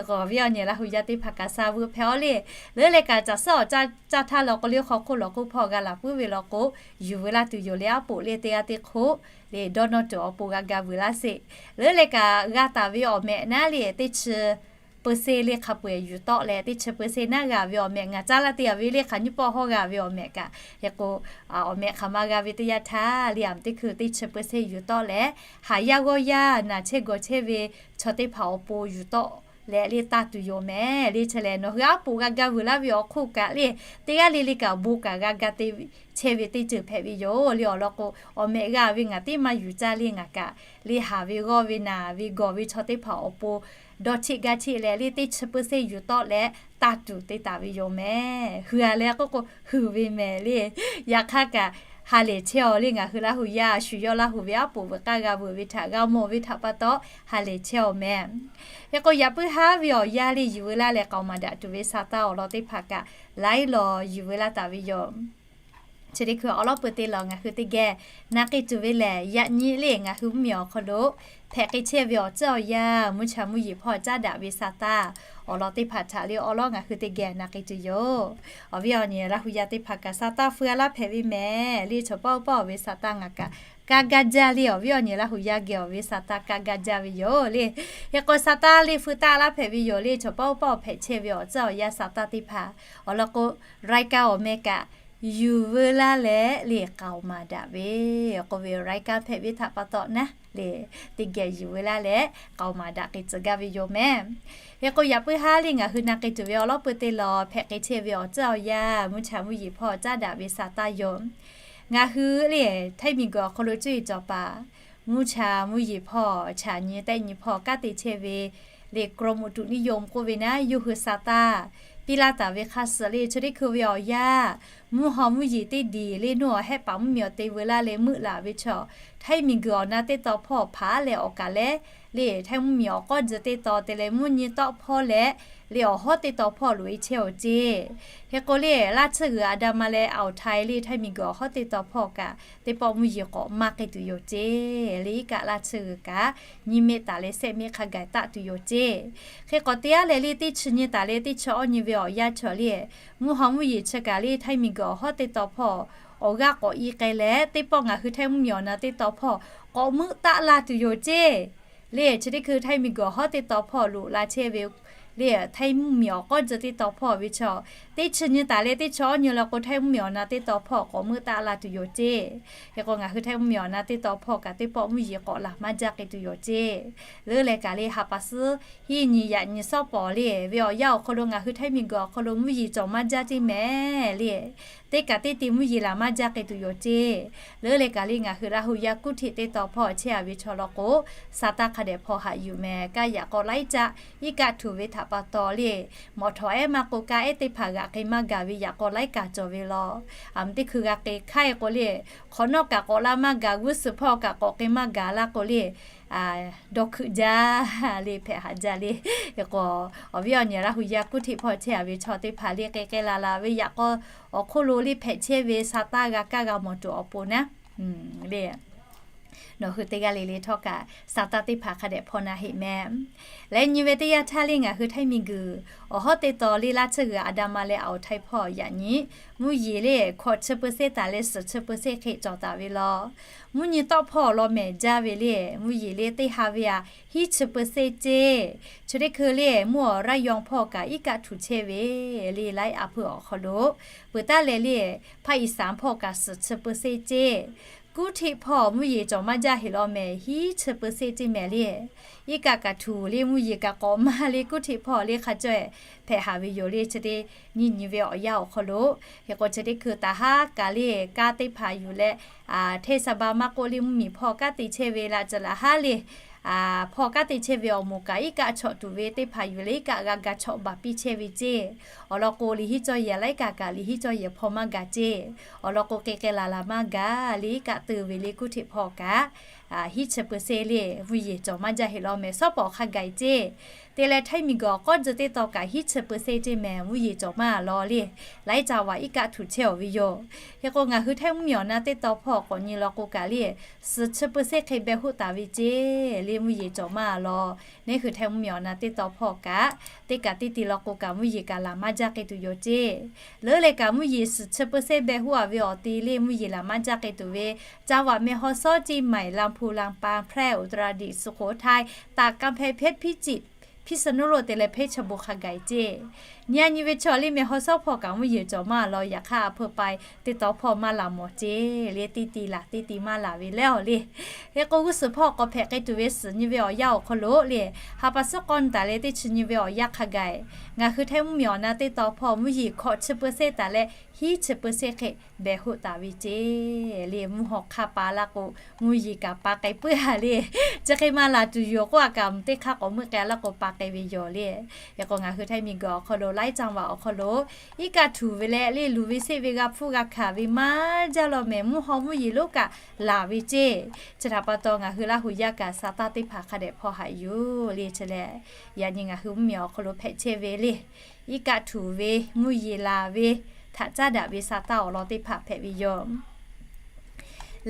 K'o awˬ viˉ awˬ nyi Laˇ hu yaˇ teˇ hpaˍ kaꞈ sa veuꞈ hpehꞈ-aw le. Leuˉ leh kaꞈ caˬ suhˉ awˬ caˇ htaˇ law k'o le hk'aw hk'oˆ lawˬ k'oˆ hpawˇ g'a laˬ puiˉ ve law k'o, yuˬ veu laˇ tuˬ yoˬ le. Aˉ poꞈ le teˇ g'aˇ teˇ hk'oˆ le dawˇ nawˇ tuˬ awˬ pon g'a ga veuꞈ laˇ sheˍ. Leuˉ leh kaꞈ g'a taˍ ve awˬ mehꞈ naˉ le teˇ chi peu se le hk'a peu-eˬ yuˬ tawˆ leh, teˇ chi peu se naˉ g'a ve awˬ mehꞈ ngaˬ caˇ laˇ te a ve le hk'aˬ nyiˇ pawˆ hawˉ g'a ve awˬ mehꞈ kaꞈ, hk'e k'o, awˬ mehꞈ hk'aˬ ma g'a ve teˇ yanˇ htaˇ le, aˬ teˇ hkui teˇ chi peu se yuˬ tawˆ leh, haˍ yaˇ g'awˇ yaˇ naˬ chehˇ gawˬ chehˇ ve chaw teˇ hpaˍ awˬ pon yuˬ tawˆ leh le taˇ tuˬ yoˬ mehˍ le. Chi lehˬ nawˬ hui aˉ poꞈ g'a ga veuꞈ laˇ ve awˬ hk'oˆ kaꞈ le, teˇ g'aˇ le le kaꞈ bon kaꞈ g'a ga te chehˇ ve teˇ ceuˬ hpehꞈ ve yoˬ le. Awˬ lawn k'o, awˬ mehꞈ g'a ve ngaˬ teˇ maˇ yuˬ caˇ le, ngaˬ kaꞈ le haˍ ve g'awˇ ve naˬ ve gawˬ ve chaw teˇ hpaˍ awˬ pon dawˇ cheˆ gaˇ cheˆ leh le teˇ chi peu se yuˬ tawˆ leh taˇ tuˬ te taˍ ve yoˬ mehˍ. Hui a leh k'oˆ k'o, hui ve mehˍ le. Yaꞈ hk'aˇ kaꞈ ha lehˬ chehˇ-aw le. Ngaˬ hui Laˇ hu yaˇ shu yawˇ Laˇ hu ve aˉ poꞈ veuꞈ k'aˇ g'a veuꞈ ve htaꞈ g'a mawˬ ve htaꞈ pa taw ha lehˬ chehˇ-aw mehˍ. Hk'e k'o yaꞈ puiˉ haˉ ve awˬ yanˇ le yuˬ veu laˇ leh k'aoˍ maˍ daꞈ tuˬ ve sa taˇ awˬ lawn teˇ hpaˍ kaꞈ laiˉ law yuˬ veu laˇ taˍ ve yoˬ. Chi teˇ hkui awˬ lawˉ peu te lawˬ ngaˬ hui teˇ geh na k'ai tuˬ ve lehˬ, yaꞈ nyi le ngaˬ hui mvuhˇmiˬ awˬ hk'aw lo hpehꞈ k'ai chehˇ ve awˬ tcuhˉ awˬ yanˇ mvuhˇ cha mvuhˇ yeˬ hpawˇ caˉ daꞈ ve sa taˇ awˬ lawn teˇ hpaˍ htaꞈ le awˬ lawn ngaˬ hui teˇ geh na k'ai tuˬ yoˬ. Awˬ viˉ awˬ nyi Laˇ hu yaˇ teˇ hpaˍ kaꞈ sa taˇ feu a laˇ hpehꞈ ve mehˍ le. Chaw pawˆ pawˆ ve sa taˇ ngaˬ kaꞈ kaˇ gaˇ jaˇ le. Awˬ viˉ awˬ nyi Laˇ hu yaˇ geh awˬ ve sa taˇ kaˇ gaˇ jaˇ ve yoˬ le. Hk'e k'o sa taˇ le feu taˇ laˇ hpehꞈ ve yoˬ le. Chaw pawˆ pawˆ hpehꞈ chehˇ ve awˬ tcuhˉ awˬ yanˇ sa taˇ teˇ hpaˍ awˬ lawn k'o, รายการ awˬ meh kaꞈ yuˬ veu laˇ leh le k'aoˍ maˍ daꞈ ve k'oˆ ve รายการ hpehꞈ ve htaꞈ pa taw naˉ le, teˇ geh yuˬ veu laˇ leh k'aoˍ maˍ daꞈ k'ai tcuh gaˇ ve yoˬ mehˍ. Hk'e k'o yaꞈ puiˉ haˉ le ngaˬ hui na k'ai tuˬ ve awˬ lawn peu te lawˬ hpehꞈ k'ai chehˇ ve awˬ tcuhˉ awˬ yanˇ mvuhˇ cha mvuhˇ yeˬ hpawˇ caˉ daꞈ ve sa taˇ yoˬ. Ngaˬ hui le htaiˇ miˬguiˬ awˬ hk'aw lo cuˇ yiˍ cawˬ paˍ mvuhˇ cha mvuhˇ yeˬ hpawˇ chaꞈ nyi tehˆ nyi hpawˇ kanˉ te chehˇ ve le กรมอุตุนิยม k'oˆ ve naˉ yawˇ hui sa taˇ piˇ laˇ taˍ ve hk'a suhˍ le chi teˇ hkui ve awˬ yanˇ mvuhˇ haw mvuhˇ yeˬ teˇ diˬ le nuˇ awˬ hehˆ paˍ mvuhˇmiˬ awˬ te veu laˇ leh meuˆ laˬ ve chaw, htaiˇ miˬguiˬ awˬ na teˇ taw hpawˇ hpaˍ leh awˬ kaˍ leh le htaiˇ mvuhˇmiˬ awˬ k'awˇ tcuh teˇ taw te leh mvuhˇ nyi tawˆ hpawˇ leh le awˬ hawˉ teˇ taw hpawˇ loꞈ e chehˇ-aw ceˇ. Hk'e k'o le Laˇ tsuhˇ g'uiˬ อันดามัน leh อ่าวไทย le htaiˇ miˬguiˬ awˬ hawˉ teˇ taw hpawˇ kaꞈ teˇ pawˆ mvuhˇ yeˬ k'awꞈ maˇ k'ai tuˬ yoˬ ceˇ. Le iˉ kaˆ Laˇ tsuhˇ g'uiˬ kaꞈ nyiˇ meˆ taˍ leh sehˆ meˆ hk'a gaˬ taˆ tuˬ yoˬ ceˇ. Hk'e k'awꞈ te aˉ leh le teˇ chi nyi taˍ leh teˇ chi awˇ nyi ve awˬ yanˇ chaw le mvuhˇ haw mvuhˇ yeˬ chi kaꞈ le htaiˇ miˬguiˬ awˬ hawˉ teˇ taw hpawˇ awˬ g'aˇ k'awꞈ i k'ai leh teˇ pawˆ ngaˬ hui htaiˇ mvuhˇmiˬ awˬ na teˇ taw hpawˇ k'awꞈ meuˆ taˆ la tuˬ yoˬ ceˇ. Le chi teˇ hkui htaiˇ miˬguiˬ awˬ hawˉ teˇ taw hpawˇ loꞈ la chehˇ ve le htaiˇ mvuhˇmiˬ awˬ k'awˇ tcuh teˇ taw hpawˇ ve chaw, teˇ chi nyi taˍ leh teˇ chi awˇ nyi law k'o htaiˇ mvuhˇmiˬ awˬ na teˇ taw hpawˇ k'awꞈ meuˆ taˆ la tuˬ yoˬ ceˇ. Hk'e k'o ngaˬ hui htaiˇ mvuhˇmiˬ awˬ na teˇ taw hpawˇ kaꞈ teˇ pawˆ mvuhˇ yeˬ k'awꞈ laˬ maˇ jaˇ k'ai tuˬ yoˬ ceˇ. Leuˉ leh kaꞈ le ha pa suhˉ hiˆ nyi yaꞈ nyi sawˉ pawˍ le ve awˬ yanˇ awˬ hk'aw lo ngaˬ hui htaiˇ miˬguiˬ awˬ hk'aw lo mvuhˇ yeˬ cawˬ maˇ jaˇ ceˇ mehˍ le. Teˇ kaꞈ teˇ te mvuhˇ yeˬ laˬ maˇ jaˇ k'ai tuˬ yoˬ ceˇ. Leuˉ leh kaꞈ le ngaˬ hui Laˇ hu yaˇ kuˉ hteꞈ teˇ taw hpawˇ chehˇ a ve chaw law k'o, sa taˇ hk'a dehꞈ hpaw haꞈ yuˬ mehˍ. Kaˇ yaꞈ k'aw laiˉ caˆ iˉ kaˆ htuꞈ ve htaꞈ pa taw le mawˬ htawˍ ehˉ maˇ k'o kaˇ ehˉ teˇ hpaˍ g'aꞈ k'ai maˇ gaˬ ve yaꞈ k'aw laiˉ kaꞈ cawˬ ve law. Aˬ mvuh teˇ hkui g'a k'ai hk'aˇ e k'o le hk'awꞈ nawˉ kaꞈ k'awꞈ la maˇ gaˬ, g'uˇ suhˍ hpawˇ kaꞈ k'awꞈ k'ai maˇ gaˬ laˇ k'o le dawˇ hkuiˆ jaˇ le hpehꞈ haꞈ jaˇ le. Hk'e k'o awˬ viˉ awˬ nyi Laˇ hu yaˇ kuˉ hteꞈ hpawˇ chehˇ a ve chaw teˇ hpaˍ le k'ai k'ai la la ve yaꞈ k'aw awˬ hk'oˆ lo le hpehꞈ chehˇ ve sa taˇ g'a kaˇ g'a mawˬ tuˬ awˬ pon naˉ le nawˬ hui teˇ g'aˇ le le htawˇ kaꞈ sa taˇ teˇ hpaˍ hk'a dehꞈ hpaw na heˆ mehˍ. Leh nyi ve teˇ yanˇ htaˇ le ngaˬ hui htaiˇ miˬguiˬ awˬ hawˉ teˇ taw le Laˇ tsuhˇ g'uiˬ อันดามัน leh อ่าวไทย hpawˇ yaꞈ nyi mvuhˇ yeˬ le hkawꞈ chi peu se taˍ leh suhˍ chi peu se hk'e cawˬ taˍ ve law. Mvuhˇ nyi tawˆ hpawˇ awˬ lawn mehˍ jaˇ ve le mvuhˇ yeˬ le teˇ ha ve aꞈ hiˉ chi peu se ceˇ. Chi teˇ hkui le mvuhˇ awˬ ระยอง hpawˇ kaꞈ iˉ kaˆ htuꞈ chehˇ ve le laiˉ a hpui awˬ hk'aw lo peuˬ taˉ leh le ภาคอีสาน hpawˇ kaꞈ suhˍ chi peu se ceˇ. Kuˉ hteˆ hpawˇ mvuhˇ yeˬ cawˬ maˇ jaˇ heˆ law mehˍ, hiˉ chi เปอร์เซ็นต์ ceˇ mehˍ le. Iˉ kaˆ kaꞈ htuˬ le mvuhˇ yeˬ kaꞈ k'awꞈ maˇ le, kuˉ hteˆ hpawˇ le hk'a caweh hpehꞈ haˍ ve yoˬ le. Chi te nyiˇ nyi ve awˬ yanˇ awˬ hk'aw lo, hk'e k'o chi teˇ hkui taˍ haˉ kaꞈ le kanˉ teˇ hpaˍ yuˬ leh, hteˇ saˍ ba maˇ k'oˆ le mvuhˇmiˬ hpawˇ kanˉ te chehˇ ve la ceuˬ laˬ haˉ le, hpawˇ kanˉ te chehˇ ve awˬ moˍ kaꞈ iˉ kaˆ chawꞈ tuˬ ve teˇ hpaˍ yuˬ leh iˉ kaˆ g'a ga chawꞈ baˬ piˇ chehˇ ve ceˇ. Awˬ lawn k'o liꞈ hiˉ cawˇ yehˬ laiˉ kaꞈ kaꞈ liꞈ hiˉ cawˇ yehˬ hpawˇ maˇ gaˬ ceˇ. Awˬ lawn k'o k'ai k'ai laˬ laˬ maˇ gaˬ le, iˉ kaˆ teu ve le kuˉ hteˆ hpawˇ kaꞈ hiˉ chi เปอร์เซ็นต์ le mvuhˇ yeˬ cawˬ maˇ jaˇ heˆ law mehˍ, shawˉ pawˍ hk'a gaˬ ceˇ. Te leh htaiˇ miˬguiˬ awˬ k'awˇ tcuh teˇ taw kaꞈ hiˉ chi เปอร์เซ็นต์ ceˇ mehˍ, mvuhˇ yeˬ cawˬ maˇ law le. Laiˉ caˇ vaꞈ iˉ kaˆ htuˬ chehˇ awˬ ve yoˬ. Hk'e k'o ngaˬ hui htaiˇ mvuhˇmiˬ awˬ na teˇ taw hpawˇ k'awꞈ nyi law k'o kaꞈ le, suhˍ chi เปอร์เซ็นต์ hk'e beh hoˆ taˍ ve ceˇ le mvuhˇ yeˬ cawˬ maˇ law. Neˇ hui htaiˇ mvuhˇmiˬ awˬ na teˇ taw hpawˇ kaꞈ teˇ kaꞈ teˇ ti law k'o kaꞈ mvuhˇ yeˬ kaꞈ laˬ maˇ jaˇ k'ai tuˬ yoˬ ceˇ. Leuˉ leh kaꞈ mvuhˇ yeˬ suhˍ chi เปอร์เซ็นต์ beh hoˆ a ve awˬ te le mvuhˇ yeˬ laˬ maˇ jaˇ k'ai tuˬ ve, caˇ vaꞈ meh haw shawˉ ceˇ maiˍ laˇ hpu laˇ pa hpehˇ อุตรดิตถ์ สุโขทัย ตาก กำแพงเพชร พิจิตร พิษณุโลก te leh hpehˇ chi bon hk'a gaˬ ceˇ. Nyi a nyi ve chaw le meh haw shawˉ hpawˇ kaꞈ mvuhˇ yeˬ cawˬ maˇ law, yaꞈ hk'aˇ a hpeu pai teˇ taw hpawˇ maˇ laˬ mawˬ ceˇ le, teˇ ti laˬ teˇ ti maˇ laˬ ve leh awˬ le. Hk'e k'o g'uˇ suhˍ hpawˇ k'awꞈ hpehꞈ k'ai tuˬ ve suhˍ nyi ve awˬ yanˇ awˬ hk'aw lo le, ha pa suhˉ k'awˇ nyi taˍ leh teˇ chi nyi ve awˬ yanˇ hk'a gaˬ, ngaˬ hui htaiˇ mvuhˇmiˬ awˬ na teˇ taw hpawˇ mvuhˇ yeˬ hkawꞈ chi เปอร์เซ็นต์ taˍ leh hiˉ chi เปอร์เซ็นต์ hk'e beh hoˆ taˍ ve ceˇ le. Mvuhˇ haw hk'aˇ pa laˇ k'o mvuhˇ yeˬ kaꞈ pa k'ai puiˉ a le. Chi hk'e maˇ laˬ tuˬ yoˬ k'oˆ a kaꞈ mvuhˇ teˇ hk'aˇ k'awꞈ meuˆ k'ai laˇ k'o pa k'ai ve yoˬ le. Hk'e k'o ngaˬ hui htaiˇ miˬguiˬ awˬ hk'aw lo laiˉ caˇ vaꞈ awˬ hk'aw lo iˉ kaˆ htuˬ ve leh le luˬ ve seˆ ve g'a hpfuhˇ g'a hkanˍ ve maˇ jaˇ law mehˍ, mvuhˇ haw mvuhˇ yeˬ lonˉ kaꞈ laˬ ve ceˇ. Chi htaꞈ pa taw ngaˬ hui Laˇ huˍ yaˇ kaꞈ sa taˇ teˇ hpaˍ hk'a dehꞈ hpawˇ haꞈ yoˬ le. Chi lehˬ yaꞈ nyi ngaˬ hui mvuhˇmiˬ awˬ hk'aw lo hpehꞈ chehˇ ve le iˉ kaˆ htuˬ ve mvuhˇ yeˬ laˬ ve htaꞈ caˉ daꞈ ve sa taˇ awˬ lawn teˇ hpaˍ hpehꞈ ve yoˬ.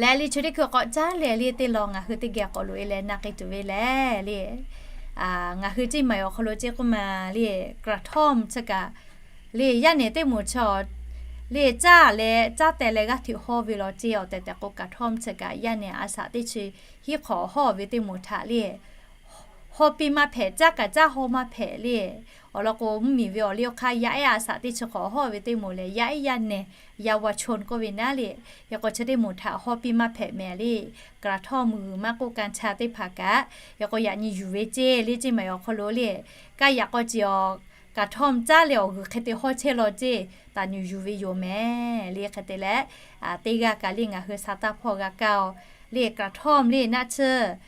Leh le chi teˇ hkui k'awꞈ caˉ leh le teˇ lawn ngaˬ hui teˇ geh k'awꞈ loꞈ e leh na k'ai tuˬ ve lehˬ le, ngaˬ hui ceˇ maiˍ awˬ hk'aw lo ceˇ k'oˆ ma le, กระท่อม chi kaꞈ le yaˇ nehˬ teˇ moˍ chi le caˇ leh caˇ teh leh g'aˇ hteꞈ hawˇ ve law ceˇ. Awˬ tehˬ tehˬ k'o กระท่อม chi kaꞈ yaˇ nehˬ a shaꞈ teˇ chi hiˉ hk'awꞈ hawˇ ve teˇ moˍ htaꞈ le hawˇ piˇ maˇ hpehꞈ, caˇ kaꞈ caˇ hawˇ maˇ hpehꞈ le. Awˬ lawn k'o mvuhˇmiˬ ve awˬ liˇ awˬ hk'aˇ yaˇ ehˉ a shaꞈ teˇ chi hk'awꞈ hawˇ ve teˇ moˍ lehˬ yaˇ ehˉ yaˇ nehˬ เยาวชน k'oˆ ve naˉ le. Hk'e k'o chi teˇ moˍ htaꞈ hawˇ piˇ maˇ hpehꞈ mehˍ le. กระท่อม g'uiˬ maˇ k'oˆ กัญชา teˇ hpaˍ kaꞈ hk'e k'o yaꞈ nyi yuˬ ve ceˇ le ceˇ maiˍ awˬ hk'aw lo le. Kaˇ yaꞈ k'aw ce awˬ กระท่อม caˇ leh awˬ g'uiˬ hk'e te hawˇ chehˇ law ceˇ, taˍ nyuˬ yuˬ ve yoˬ mehˍ le. Hk'e te leh teˇ g'aˇ kaꞈ le ngaˬ hui sa taˇ hpawˇ g'a kaˇ a le กระท่อม le naˆ tsuhˇ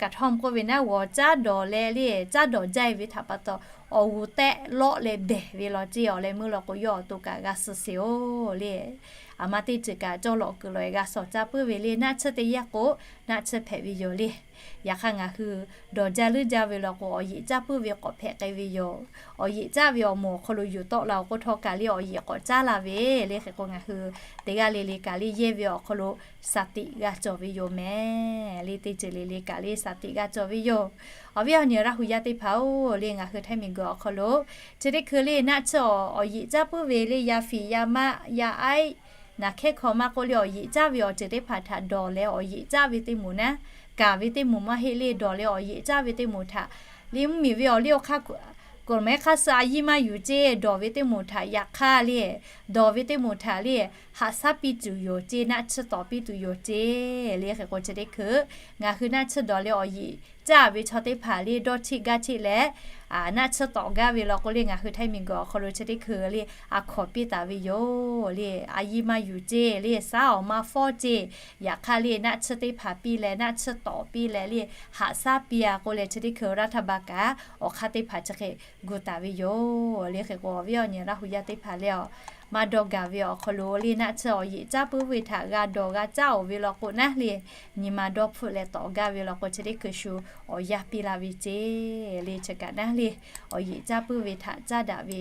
กระท่อม k'oˆ ve naˉ g'awˬ caˉ dawˬ leh le caˉ dawˬ jaˇ ve htaꞈ pa taw awˬ g'uˬ tehˆ lawˆ leh behˬ ve law ceˇ. Awˬ leh meuˇ law k'o yawˇ awˬ to kaꞈ g'a suh sheˍ oˬ le. Aˬ ma teˇ ceuˬ kaꞈ cawˇ lawꞈ kuiˬ lawꞈ e g'a shawˍ caˇ puiˉ ve le naˆ tsuhˇ te yaˇ k'o naˆ tsuhˇ hpehꞈ ve yoˬ le. Yaꞈ hk'aˇ ngaˬ hui dawˬ jaˇ leuˉ jaˇ ve law k'o awˬ yeꞈ caˇ puiˉ ve k'awꞈ hpehꞈ k'ai ve yoˬ. Awˬ yeꞈ caˇ ve awˬ moˍ awˬ hk'aw lo yuˬ tawˆ la awˬ k'o htawˇ kaꞈ le awˬ yeꞈ k'awꞈ caˉ la ve le. Hk'e k'o ngaˬ hui teˇ g'aˇ le le kaꞈ le yehˇ ve awˬ hk'aw lo สติ g'a cawˬ ve yoˬ mehˍ le. Teˇ ceuˬ le le kaꞈ le สติ g'a cawˬ ve yoˬ. Awˬ viˉ awˬ nyi Laˇ huˍ yaˇ teˇ hpaˍ oˬ le ngaˬ hui htaiˇ miˬguiˬ awˬ hk'aw lo chi teˇ hkui le naˆ tsuhˇ awˬ yeꞈ caˇ puiˉ ve le yaˇ fiˍ yaˇ maˆ yaˇ aiˉ naˬ hkehˉ hkaw maˇ k'oˆ le awˬ yeꞈ caˇ ve awˬ ceuˬ teˇ hpaˍ htaꞈ dawˬ leh awˬ yeꞈ caˇ ve teˇ moˍ naˉ, kaˍ ve teˇ moˍ maˇ heˆ le dawˬ leh awˬ yeꞈ caˇ ve teˇ moˍ htaꞈ le mvuhˇmiˬ ve awˬ liˇ awˬ hk'aˇ k'oˍ mehˉ hk'aˇ suh a yiˇ maˇ yuˬ ceˇ. Dawˬ ve teˇ moˍ htaꞈ yaꞈ hk'aˇ le dawˬ ve teˇ moˍ htaꞈ le haꞈ shaˉ piˇ tuˬ yoˬ ceˇ, naˆ tsuhˇ tawˍ piˇ tuˬ yoˬ ceˇ le. Hk'e k'o chi teˇ hkui ngaˬ hui naˆ tsuhˇ dawˬ leh awˬ yeꞈ caˇ ve chaw teˇ hpaˍ le dawˇ cheˆ gaˇ cheˆ leh naˆ tsuhˇ tawˍ gaˇ ve law k'o le ngaˬ hui htaiˇ miˬguiˬ awˬ hk'aw lo chi teˇ hkui le a hkawˍ piˇ taˍ ve yoˬ le. A yiˇ maˇ yuˬ ceˇ le, saˉ awˬ maˇ fawˉ ceˇ. Yaꞈ hk'aˇ le naˆ tsuhˇ teˇ hpaˍ piˇ leh naˆ tsuhˇ tawˍ piˇ leh le haꞈ shaˉ piˇ a k'oˆ leh chi teˇ hkui รัฐบาล kaꞈ awˬ hk'aˇ teˇ hpaˍ chi hk'e gu taˍ ve yoˬ le. Hk'e k'o awˬ viˉ awˬ nyi Laˇ huˍ yaˇ teˇ hpaˍ le a maˇ dawˇ gaˬ ve awˬ hk'aw lo le naˆ tsuhˇ awˬ yeꞈ caˇ puiˉ ve htaꞈ g'a dawˬ g'a caˇ oˬ ve law k'o naˉ le nyi ma dawˇ hpfuhˆ leh tawˍ gaˇ ve law k'o chi teˇ hkui shu awˬ yanˇ piˇ la ve ceˇ le. Chi kaꞈ naˉ le awˬ yeꞈ caˇ puiˉ ve htaꞈ caˇ daꞈ ve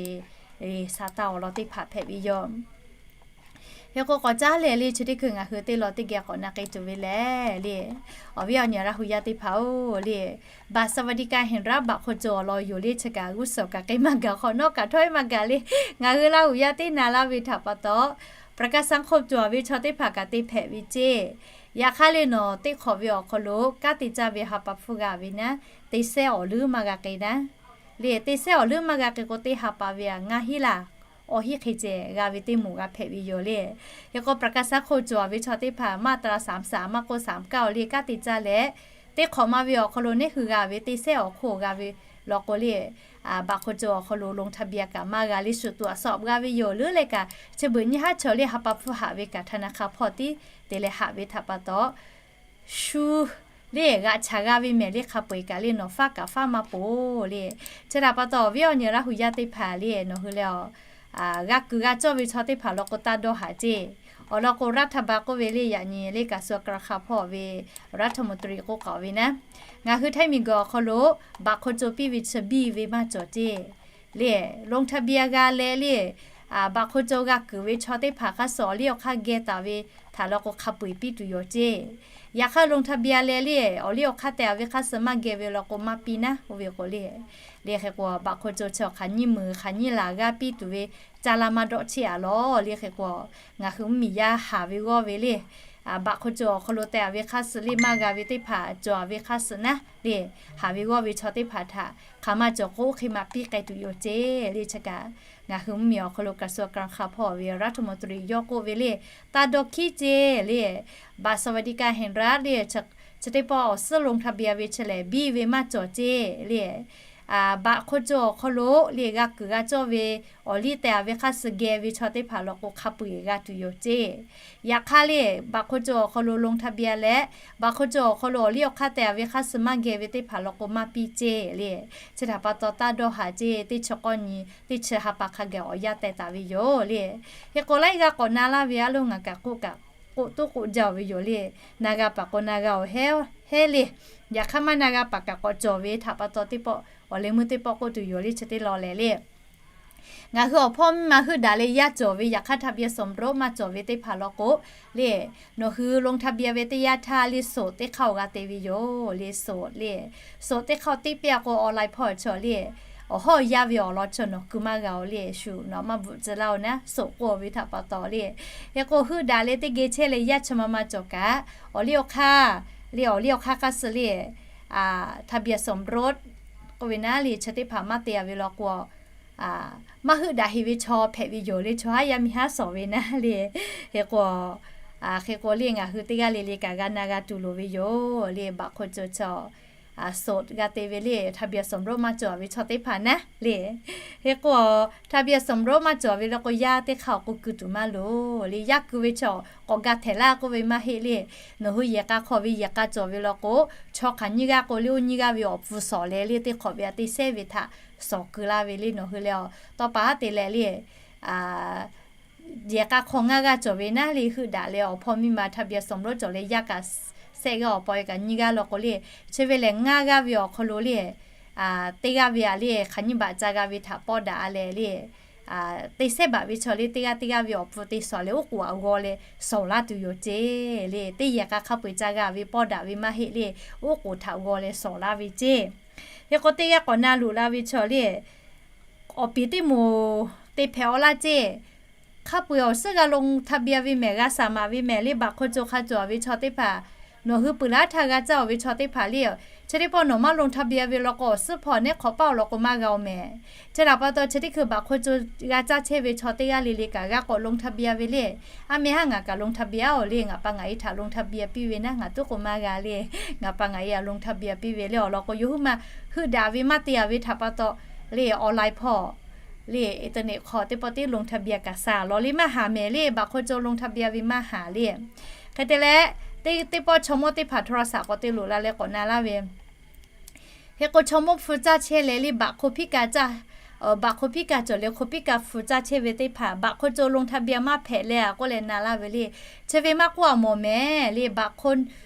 le sa taˇ awˬ lawn teˇ hpaˍ hpehꞈ ve yoˬ. Hk'e k'o k'awꞈ caˉ leh le chi teˇ hkui ngaˬ hui teˇ lawn teˇ geh k'awꞈ na k'ai tuˬ ve lehˬ le awˬ viˉ awˬ nyi Laˇ huˍ yaˇ teˇ hpaˍ oˬ le บัตรสวัสดิการแห่งรัฐ บัตรคนจน awˬ lawn yoˬ le. Chi kaꞈ g'uˇ suhˍ kaꞈ k'ai maˇ gaˬ hk'awꞈ nawˉ kaꞈ htawˇ maˇ gaˬ le. Ngaˬ hui Laˇ huˍ yaˇ teˇ na laˇ ve htaꞈ pa taw ประกันสังคม cawˬ ve chaw teˇ hpaˍ kaꞈ te hpehꞈ ve ceˇ. Yaꞈ hk'aˇ le nawˬ teˇ hk'awꞈ ve awˬ hk'aw lo kanˉ te caˇ ve ha pa hpfuhˇ g'a ve naˉ, te sehˉ awˬ leuˉ maˇ g'a k'ai naˉ le. Te sehˉ awˬ leuˉ maˇ g'a k'ai k'o teˇ ha pa ve a ngaˇ hinˉ laˬ awˬ hinˉ hk'e ceh g'a ve teˇ moˍ g'a hpehꞈ ve yoˬ le. Hk'e k'o ประกันสังคม cawˬ ve chaw teˇ hpaˍ มาตราสามสาม maˇ k'oˆ สามเก้า le kanˉ te caˇ leh, teˇ hk'awꞈ ma ve awˬ hk'aw lo neˇ hui g'a ve teˇ sehˉ awˬ hk'oˆ g'a ve law k'o le, บัตรคนจน awˬ hk'aw lo ลงทะเบียน kaꞈ maˇ g'a le shuˍ tuˬ a sawꞈ g'a ve yoˬ leuˉ leh kaꞈ, chi beuꞈ nyiˇ haˉ chaw le ha pa hpfuhˇ haꞈ ve kaꞈ ธนาคาร hpawˇ tiˉ te leh haꞈ ve htaꞈ pa taw, shu le g'aꞈ chaˍ g'a ve mehˍ le hk'a peu-eˬ kaꞈ le nawˬ faˉ kaꞈ faˉ maˇ poˬ le. Chi htaꞈ pa taw awˬ viˉ awˬ nyi Laˇ huˍ yaˇ teˇ hpaˍ le nawˬ hui leh awˬ g'a kuiˬ g'a cawˇ ve chaw teˇ hpaˍ law k'o taˇ dawˇ haˍ ceˇ. Awˬ lawn k'o รัฐบาล k'oˆ ve le yaꞈ nyi le กระทรวงการคลัง hpawˇ ve รัฐมนตรี k'oˆ k'aoˍ ve naˉ, ngaˬ hui htaiˇ miˬ guiˬ awˬ hk'aw lo บัตรคนจน piˇ ve chi biˇ ve maˇ cawˬ ceˇ. Le, ลงทะเบียน g'a leh le, บัตรคนจน g'a kuiˬ ve chaw teˇ hpaˍ hk'a suh awˬ liˇ awˬ hk'aˇ geh taˍ ve htaꞈ law k'o hk'a peu-eˬ piˇ tuˬ yoˬ ceˇ. Yaꞈ hk'aˇ ลงทะเบียน leh le awˬ liˇ awˬ hk'aˇ teh-a ve hk'a suh maˇ geh ve law k'o maˇ piˇ naˉ k'oˆ ve k'o le. Le hk'e k'o บัตรคนจน chi awˬ hk'aˬ nyiˇ meunˍ hk'aˬ nyiˇ laˬ g'aˇ piˇ tuˬ ve caˇ laˇ maˇ dawˆ cheˇ-a lawˬ le. Hk'e k'o ngaˬ hui mvuhˇmiˬ yaˇ haˍ ve g'awˇ ve le, บัตรคนจน awˬ hk'aw lo teh-a ve hk'a suh le maˇ g'a ve teˇ hpaˍ cawˬ-a ve hk'a suh naˉ le, haˍ ve g'awˇ ve chaw teˇ hpaˍ htaꞈ hk'aˬ ma cawˬ k'o oˇ hk'e maˇ piˇ k'ai tuˬ yoˬ ceˇ le. Chi kaꞈ ngaˬ hui mvuhˇmiˬ awˬ hk'aw lo กระทรวงการคลัง hpawˇ ve รัฐมนตรี yawˇ k'oˆ ve le, taˇ dawˇ hkiˉ ceˇ le, บัตรสวัสดิการแห่งรัฐ le, chi teˇ pawˆ awˬ suhˉ ลงทะเบียน ve chi lehˬ biˇ ve maˇ cawˬ ceˇ le. บัตรคนจน awˬ hk'aw lo le g'a kuiˬ g'a cawˇ ve awˬ liˇ teh-a ve hk'a suh geh ve chaw teˇ hpaˍ law k'o hk'a peu-eˬ g'a tuˬ yoˬ ceˇ. Yaꞈ hk'aˇ le บัตรคนจน awˬ hk'aw lo ลงทะเบียน leh บัตรคนจน awˬ hk'aw lo awˬ liˇ awˬ hk'aˇ teh-a ve hk'a suh maˇ geh ve teˇ hpaˍ law k'o maˇ piˇ ceˇ le. Chi htaꞈ pa taw taˇ dawˇ haˍ ceˇ, teˇ chi k'awˇ nyi teˇ chi ha pa hk'a gaˬ awˬ yanˇ teh taˍ ve yoˬ le. Hk'e k'o laiˉ g'aˇ k'awꞈ na laˇ ve a lo ngaˬ kaꞈ k'oˆ kaꞈ k'oˆ toˉ k'oˆ jaˇ-oˬ ve yoˬ le. Na g'a paˍ k'o na g'a-oˬ hehˉ le. Yaꞈ hk'aˇ maˇ na g'a paˍ kaꞈ k'awꞈ cawˬ ve htaꞈ pa taw teˇ pawˆ awˬ leh meuˇ teˇ pawˆ k'oˆ tuˬ yoˬ le. Chi teˇ law lehˬ le ngaˬ hui awˬ hpawˇ miˇ ma heuˆ daꞈ leh yaˇ cawˬ ve yaꞈ hk'aˇ ทะเบียนสมรส maˇ cawˬ ve teˇ hpaˍ law k'o le, nawˬ hui ลงทะเบียน ve teˇ yanˇ htaˇ le โสด teˇ hk'aˇ-oˬ g'a te ve yoˬ le. โสด le โสด teˇ hk'aˇ-oˬ teˇ piˇ-a k'o online hpawˇ chaw le awˬ hawˉ yaˇ ve awˬ lawn chaw nawˬ keu maˇ g'a-oˬ le. Shu nawˬ maˇ bvuhꞈ tcuh laˇ-oˬ naˉ โสด k'oˆ ve htaꞈ pa taw le. Hk'e k'o heuˆ daꞈ leh teˇ geh chehˇ leh yaˇ chi ma ma cawˬ kaꞈ, awˬ liˇ awˬ hk'aˇ le awˬ liˇ awˬ hk'aˇ hk'a suh le ทะเบียนสมรส k'oˆ ve naˉ le chi teˇ hpaˍ maˇ te-a ve law k'o maˇ heuˆ daꞈ heꞈ ve chaw hpehꞈ ve yoˬ le. Chaw haˉ yaˇ miˇ haˉ sawˍ ve naˉ le. Hk'e k'o, hk'e k'o le ngaˬ hui teˇ g'aˇ le le kaꞈ g'a na g'a tuˬ loˍ ve yoˬ le. บัตรคนจน chaw โสด g'a te ve le ทะเบียนสมรส maˇ cawˬ ve chaw teˇ hpaˍ naˉ le. Hk'e k'o ทะเบียนสมรส maˇ cawˬ ve law k'o yaˇ teˇ hk'aˇ awˬ k'o keu tuˬ maˇ loˍ le. Yaˇ keu ve chaw k'awꞈ ga htehˍ laˇ k'oˆ ve maˇ heˆ le. Nawˬ hui yehˬ k'a hk'aw ve yehˬ k'a cawˬ ve law k'o, chaw hk'aˬ nyiˇ g'aˇ k'o le oˇ nyiˇ g'aˇ ve awˬ pfuhˇ sawˍ leh le teˇ hk'awꞈ ve a teˇ sehˉ ve htaꞈ sawˍ keu laˇ ve le. Nawˬ hui leh awˬ tawˇ pa haˉ te leh le yehˬ k'a hk'aw ngaˇ g'aˇ cawˬ ve naˉ le heuˆ daꞈ leh awˬ hpawˇ miˇ ma ทะเบียนสมรส cawˬ leh yaˇ kaꞈ sehˆ g'aˇ awˬ pa ve kaꞈ nyiˇ g'aˇ law k'o le, chi ve lehˬ ngaˇ g'aˇ ve awˬ hk'aw lo le teˇ g'aˇ ve a le hk'aˬ nyiˇ baꞈ ca g'a ve htaꞈ pawˇ daꞈ-a leh le teˇ sehˉ baꞈ ve chaw le teˇ g'aˇ teˇ g'aˇ ve awˬ pfuhˇ te sawˍ leh oˉ k'oˍ a g'aw leh sawˍ laˇ tuˬ yoˬ ceˇ le. Teˇ yehˬ k'a hk'a peu-eˬ ca g'a ve pawˇ daꞈ ve maˇ heˆ le, oˉ k'oˍ htaꞈ g'aw leh sawˍ laˇ ve ceˇ. Hk'e k'o teˇ g'aˇ k'awꞈ na luꞈ la ve chaw le awˬ piˍ teˇ moˍ te hpehꞈ-aw laˇ ceˇ. Hk'a peu-eˬ awˬ suhˉ g'a ลงทะเบียน ve mehˍ, g'a saˍ maˍ ve mehˍ le บัตรคนจน hk'a cawˬ ve chaw teˇ hpaˍ, nawˬ hui peuˬ laˇ htaˇ g'a caˇ-oˬ ve chaw teˇ hpaˍ le, chi teˇ pawˆ nawˬ maˇ ลงทะเบียน ve law k'o awˬ suhˉ hpawˇ neˉ hk'awꞈ paˇ awˬ lawn k'o maˇ g'a-oˬ mehˍ. Chi htaꞈ pa taw chi teˇ hkui บัตรคนจน g'a caˇ chehˇ ve chaw teˇ g'aˇ le le kaꞈ g'a k'awꞈ ลงทะเบียน ve le. A meh haˉ ngaˬ kaꞈ ลงทะเบียน a-oˬ le, ngaˬ pa ngaˬ e htaꞈ ลงทะเบียน piˇ ve naˉ ngaˬ tuˉ k'o maˇ g'a le. Ngaˬ pa ngaˬ e a ลงทะเบียน piˇ ve le awˬ lawn k'o yawˇ huiˉ ma heuˆ daꞈ ve maˇ te-a ve htaꞈ pa taw le online hpawˇ le internet hk'aw teˇ pawˆ teˇ ลงทะเบียน kaꞈ sa law le maˇ haˍ mehˍ le บัตรคนจน ลงทะเบียน ve maˇ haˍ le. Hk'e te leh teˇ pawˆ chaw mawˇ teˇ hpaˍ โทรศัพท์ k'awꞈ te loꞈ la leh k'awꞈ na laˇ ve Hk'e k'o chaw mawˇ hpu caˇ chehˇ leh le บัตรคนพิการ caˇ, บัตรคนพิการ cawˬ leh คนพิการ hpu caˇ chehˇ ve teˇ hpaˍ บัตรคนจน ลงทะเบียน maˇ hpehꞈ leh a k'oˆ leh na laˇ ve le. Chi ve maˇ k'oˆ a mawˬ mehˍ le, บัตรคน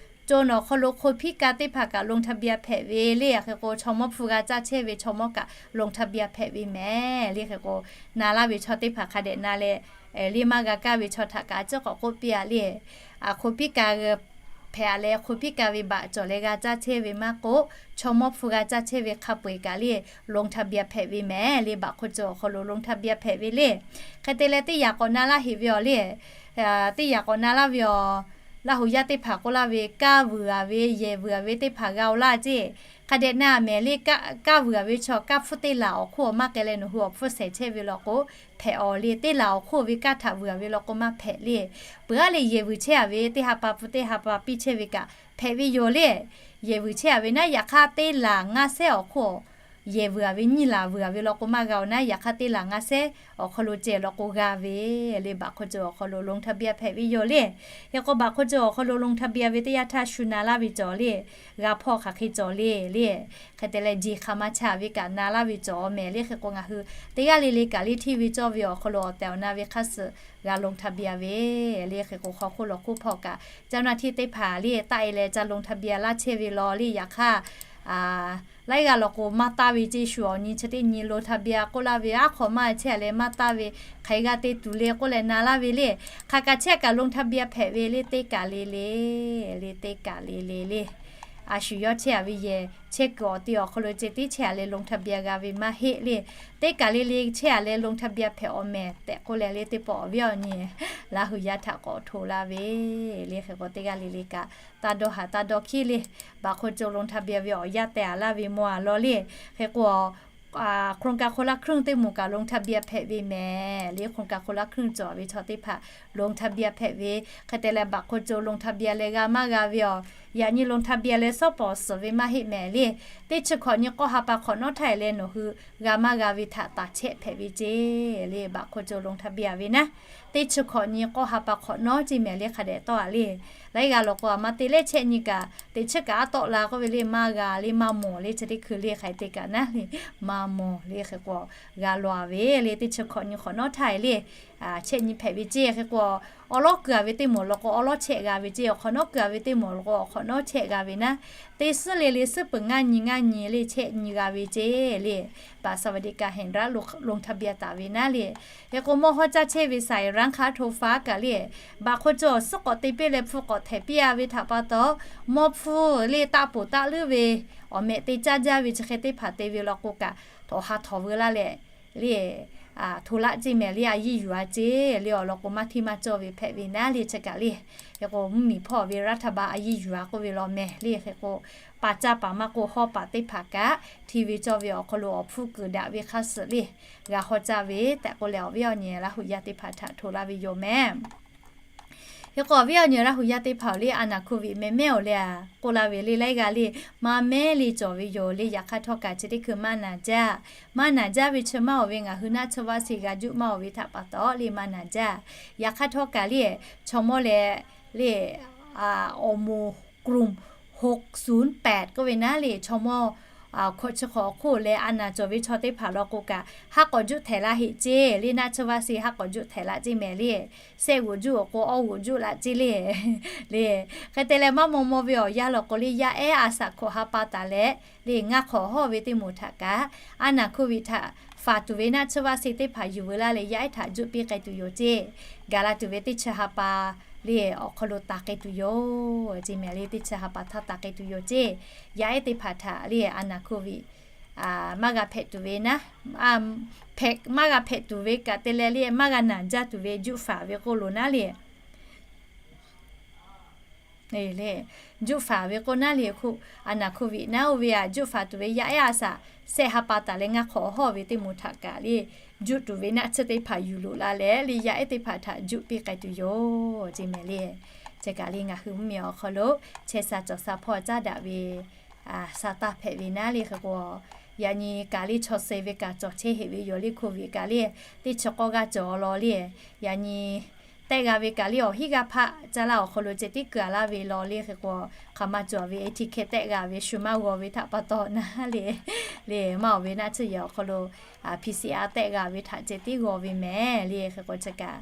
จน awˬ hk'aw lo คนพิการ teˇ hpaˍ kaꞈ ลงทะเบียน hpehꞈ ve le. Hk'e k'o chaw mawˇ hpu g'a caˇ chehˇ ve chaw mawˇ kaꞈ ลงทะเบียน hpehꞈ ve mehˍ le. Hk'e k'o na laˇ ve chaw teˇ hpaˍ hk'a dehꞈ na leh le maˇ g'a kaˇ ve chaw htaꞈ kaꞈ a ciˉ k'awꞈ k'oˆ piˇ-a le. คนพิการ hpehꞈ-a leh คนพิการ ve บัตร cawˬ leh g'a caˇ chehˇ ve maˇ k'oˆ, chaw mawˇ hpu g'a caˇ chehˇ ve hk'a peu-eˬ kaꞈ le ลงทะเบียน hpehꞈ ve mehˍ le. บัตรคนจน awˬ hk'aw lo ลงทะเบียน hpehꞈ ve le. Hk'e te leh teˇ yaꞈ k'awꞈ na laˇ heꞈ ve awˬ le, teˇ yaꞈ k'awꞈ na laˇ ve awˬ Laˇ huˍ yaˇ teˇ hpaˍ k'oˆ laˇ ve, kaˇ vuiˬ-a ve yehˬ vuiˬ-a ve teˇ hpaˍ g'a-oˬ laˇ ceˇ. Hk'a dehꞈ na mehˍ le, kaˇ vuiˬ a ve chaw kaˇ hpfuhˇ teˇ laˬ awˬ hk'oˆ maˇ k'ai leh nawˬ hui awˬ hpfuhˇ shehˍ chehˇ ve law k'o, hpehꞈ awˬ le. Teˇ laˬ awˬ hk'oˆ ve kaˇ htaꞈ vuiˬ a ve law k'o maˇ hpehꞈ le. Peuˬ aˉ le yehˬ vuiˬ chehˇ a ve teˇ ha pa pun teˇ ha pa piˇ chehˇ ve kaꞈ hpehꞈ ve yoˬ le. Yehˬ vuiˬ chehˇ a ve naˉ, yaꞈ hk'aˇ teˇ laˬ ngaˇ sehˉ awˬ hk'oˆ yehˬ vuiˬ a ve nyiˇ laˬ vuiˬ a ve law k'o maˇ g'a oˬ naˉ, yaꞈ hk'aˇ teˇ laˬ ngaˇ sehˉ awˬ hk'aw lo ceh law k'o g'a ve le. Baꞈ hk'aw cawˬ awˬ hk'aw lo ลงทะเบียน hpehꞈ ve yoˬ le. Hk'e k'o baꞈ hk'aw cawˬ awˬ hk'aw lo ลงทะเบียน ve teˇ yanˇ htaˇ shu na laˇ ve cawˬ le. G'a hpawˇ hk'aˬ hk'e cawˬ le le. Hk'e te leh jeˬ hk'aˬ ma chaꞈ ve kaꞈ na laˇ ve cawˬ mehˍ le. Hk'e k'o ngaˬ hui teˇ g'aˇ le le kaꞈ le hteˇ ve cawˇ ve awˬ hk'aw lo awˬ tehˬ awˬ na ve hk'aˇ suh g'a ลงทะเบียน ve le. Hk'e k'o hk'aw hk'oˆ lawˬ hk'oˆ hpawˇ kaꞈ เจ้าหน้าที่ teˇ hpaˍ le taˆ e leh ca ลงทะเบียน laˇ chehˇ ve law le. Yaꞈ hk'aˇ laiˉ g'aˇ law k'o maˇ taˇ ve ceˇ shu awˬ nyi chi teˇ nyi ลงทะเบียน k'oˆ laˇ ve aˉ hk'awꞈ maˇ chehˇ a leh maˇ taˇ ve hk'aˬ hk'e g'a te tuˬ le k'oˆ leh na laˇ ve le. Hk'aˬ kaꞈ chehˇ kaꞈ ลงทะเบียน hpehꞈ ve le. Teˇ kaꞈ le le le, teˇ kaꞈ le le le. A shu yawˇ chehˇ a ve yehˬ chehˇ kuiˬ awˬ te awˬ hk'aw lo ceh tiˉ chehˇ a leh ลงทะเบียน g'a ve maˇ heˆ le. Teˇ kaꞈ le le chehˇ a leh ลงทะเบียน hpehꞈ awˬ mehˍ tehꞈ k'oˆ leh le teˇ pawˆ awˬ viˉ awˬ nyi Laˇ huˍ yaˇ htaꞈ k'awꞈ hto laˇ ve le. Hk'e k'o teˇ g'aˇ le le kaꞈ taˇ dawˇ haˍ taˇ dawˇ hkiˉ le. Baꞈ hk'aw cawˬ ลงทะเบียน ve awˬ yanˇ teh a laˇ ve maw a law le. Hk'e k'o โครงการคนละครึ่ง teˇ moˍ kaꞈ ลงทะเบียน hpehꞈ ve mehˍ le. โครงการคนละครึ่ง cawˬ ve chaw teˇ hpaˍ ลงทะเบียน hpehꞈ ve. Hk'e te leh baꞈ hk'aw cawˬ ลงทะเบียน leh g'a maˇ g'a ve awˬ yaꞈ nyi ลงทะเบียน leh suhˉ pawˍ suhˍ ve maˇ heˆ mehˍ le. Teˇ chi hkawꞈ nyi k'awˇ ha pa hk'awꞈ nawˉ htaˇ e leh nawˬ hui g'a maˇ g'a ve htaꞈ taˍ chehˇ hpehꞈ ve ceˇ le. Baꞈ hk'aw cawˬ ลงทะเบียน ve naˉ, teˇ chi hkawꞈ nyi k'awˇ ha pa hk'awꞈ nawˉ ceˇ mehˍ le. Hk'a dehꞈ tawˇ a le. Laiˉ g'aˇ lawˬ k'o a ma te lehˉ chehˇ nyi kaꞈ teꞈ chiˉ kaꞈ aˉ tawˆ la k'oˆ ve le maˇ g'a le maˇ mawˬ le. Chi teˇ hkui le hk'aˬ hk'e te kaꞈ naˉ le maˇ mawˬ le. Hk'e k'o g'a law a ve le. Teˇ chi hkawꞈ nyi hk'awꞈ nawˉ htaˇ e le chehˇ nyi hpehꞈ ve ceˇ. Hk'e k'o awˉ lawˉ keu a ve teˇ moˍ lawˬ k'o awˉ lawˉ chehˇ g'a ve ceˇ. Awˬ hk'awꞈ nawˉ keu a ve teˇ moˍ lawˬ k'o awˬ hk'awꞈ nawˉ chehˇ g'a ve naˉ, teˇ suhˉ le le suhˉ peuˬ ngaˇ nyi ngaˇ nyi le chehˇ nyi g'a ve ceˇ le. Baꞈ สวัสดิการแห่งรัฐ ลงทะเบียน taˍ ve naˉ le. Hk'e k'o mawˇ hawˉ caˇ chehˇ ve สายร้างค้าโทรฟ้า kaꞈ le baꞈ hk'aw cawˬ suhˉ k'awꞈ te piˇ leh hpu k'awꞈ htehˍ piˇ a ve htaꞈ pa taw, mawˇ hpfuhˇ le taˆ poˬ taˆ leuˉ ve awˬ mehꞈ te caˇ jaˇ ve chi hk'e teˇ hpaˍ te ve law k'o kaꞈ, tawˍ ha htawˍ veu laˇ leh le hto laˆ ceˇ mehˍ le. A yiˇ yuˬ a ceˇ le. Awˬ lawn k'o maˇ hteˇ maˇ cawˇ ve hpehꞈ ve naˉ le. Chi kaꞈ le hk'e k'o mvuhˇmiˬ hpawˇ ve รัฐบาล a yiˇ yuˬ a k'oˆ ve law mehˍ le. Hk'e k'o paˍ caˇ paˍ maˇ k'oˆ hawˉ paˍ teˇ hpaˍ kaꞈ hteˇ ve cawˇ ve awˬ hk'aw lo awˬ hpfuhˇ kuiˬ daꞈ ve hk'aˇ suh le g'a hawˉ caˇ ve tehꞈ k'oˆ leh awˬ viˉ awˬ nyi Laˇ huˍ yaˇ teˇ hpaˍ htaꞈ hto laˇ ve yoˬ mehˍ. Hk'e k'o awˬ viˉ awˬ nyi Laˇ huˍ yaˇ teˇ hpaˍ awˬ le a naˍ โควิด mehˍ mehˉ awˬ le a k'oˆ laˇ ve le laiˉ g'aˇ le maˇ mehˉ le cawˬ ve yoˬ le. Yaꞈ hk'aˇ htawˇ kaꞈ chi teˇ hkui maˇ naˍ jaˇ. Maˇ naˍ jaˇ ve chi maˇ awˬ ve ngaˬ hui naˆ tsuhˇ vaˇ sheˍ g'a juˆ maˇ awˬ ve htaꞈ pa taw le maˇ naˍ jaˇ. Yaꞈ hk'aˇ htawˇ kaꞈ le chaw mawˇ leh le awˬ moˍ กลุ่ม หกศูนย์แปด k'oˆ ve naˉ le chaw mawˇ hkawꞈ chi hk'awꞈ awˬ hk'oˆ leh a naˍ cawˬ ve chaw teˇ hpaˍ law k'o kaꞈ haˉ k'awꞈ juˆ htehꞈ laˇ heˆ ceˇ le. Naˆ tsuhˇ vaˇ sheˍ haˉ k'awꞈ juˆ htehꞈ laˇ ceˇ mehˍ le. Sehˆ g'oꞈ juˆ awˬ k'o awˇ g'oꞈ juˆ laˇ ceˇ le. Le hk'e te leh maˇ maw maw ve awˬ yanˇ law k'o le yaˇ ehˉ a shaꞈ hkawꞈ ha pa taˍ leh le ngaˇ hk'awꞈ hawˇ ve teˇ moˍ htaꞈ kaꞈ a naˍ โควิด htaꞈ faˍ tuˬ ve naˆ tsuhˇ vaˇ sheˍ teˇ hpaˍ yuˬ veu laˇ leh yaˇ ehˉ htaꞈ juˆ piˇ k'ai tuˬ yoˬ ceˇ. Gaˬ la tuˬ ve teˇ chi ha pa le awˬ hk'aw lo taˍ k'ai tuˬ yoˬ ceˇ mehˍ le. Teˇ chi ha pa htaˇ taˍ k'ai tuˬ yoˬ ceˇ. Yaˇ ehˉ teˇ hpaˍ htaꞈ le a naˍ โควิด maˇ g'a hpehꞈ tuˬ ve naˉ, maˇ g'a hpehꞈ tuˬ ve kaꞈ te leh le maˇ g'a naˍ jaˇ tuˬ ve juˆ faˍ ve k'oˆ lo naˉ le le juˆ faˍ ve k'oˆ naˉ le. A naˍ โควิด naˉ oˇ ve a juˆ faˍ tuˬ ve yaˇ ehˉ a shaꞈ sehˆ ha pa taˍ leh ngaˇ hk'awꞈ hawˇ ve teˇ moˍ htaꞈ kaꞈ le juˆ tuˬ ve naˆ tsuhˇ teˇ hpaˍ yuˬ loꞈ la leh le yaˇ ehˉ teˇ hpaˍ htaꞈ juˆ piˇ k'ai tuˬ yoˬ ceˇ mehˍ le. Chi kaꞈ le ngaˬ hui mvuhˇmiˬ awˬ hk'aw lo chehˇ sha cawˬ sha hpawˇ caˉ daꞈ ve a sha taˇ hpehꞈ ve naˉ le. Hk'e k'o yaꞈ nyi kaꞈ le chaw suh ve kaꞈ cawˬ chehˇ heˆ ve yoˬ le. โควิด kaꞈ le teˇ chi k'awˇ g'aˇ cawˬ law le yaꞈ nyi tehˆ g'a ve kaꞈ le awˬ hinˉ g'aˇ hpaˆ caˇ laˇ awˬ hk'aw lo ceh tiˉ keu a laˇ ve law le. Hk'e k'o hk'aˬ ma cawˬ ve etiquette tehˆ g'a ve shu maˇ g'aw ve htaꞈ pa taw naˉ le le maˇ awˬ ve naˆ tsuhˇ yehˬ awˬ hk'aw lo PCR tehˆ g'a ve htaꞈ ceh tiˉ g'aw ve mehˍ le. Hk'e k'o chi kaꞈ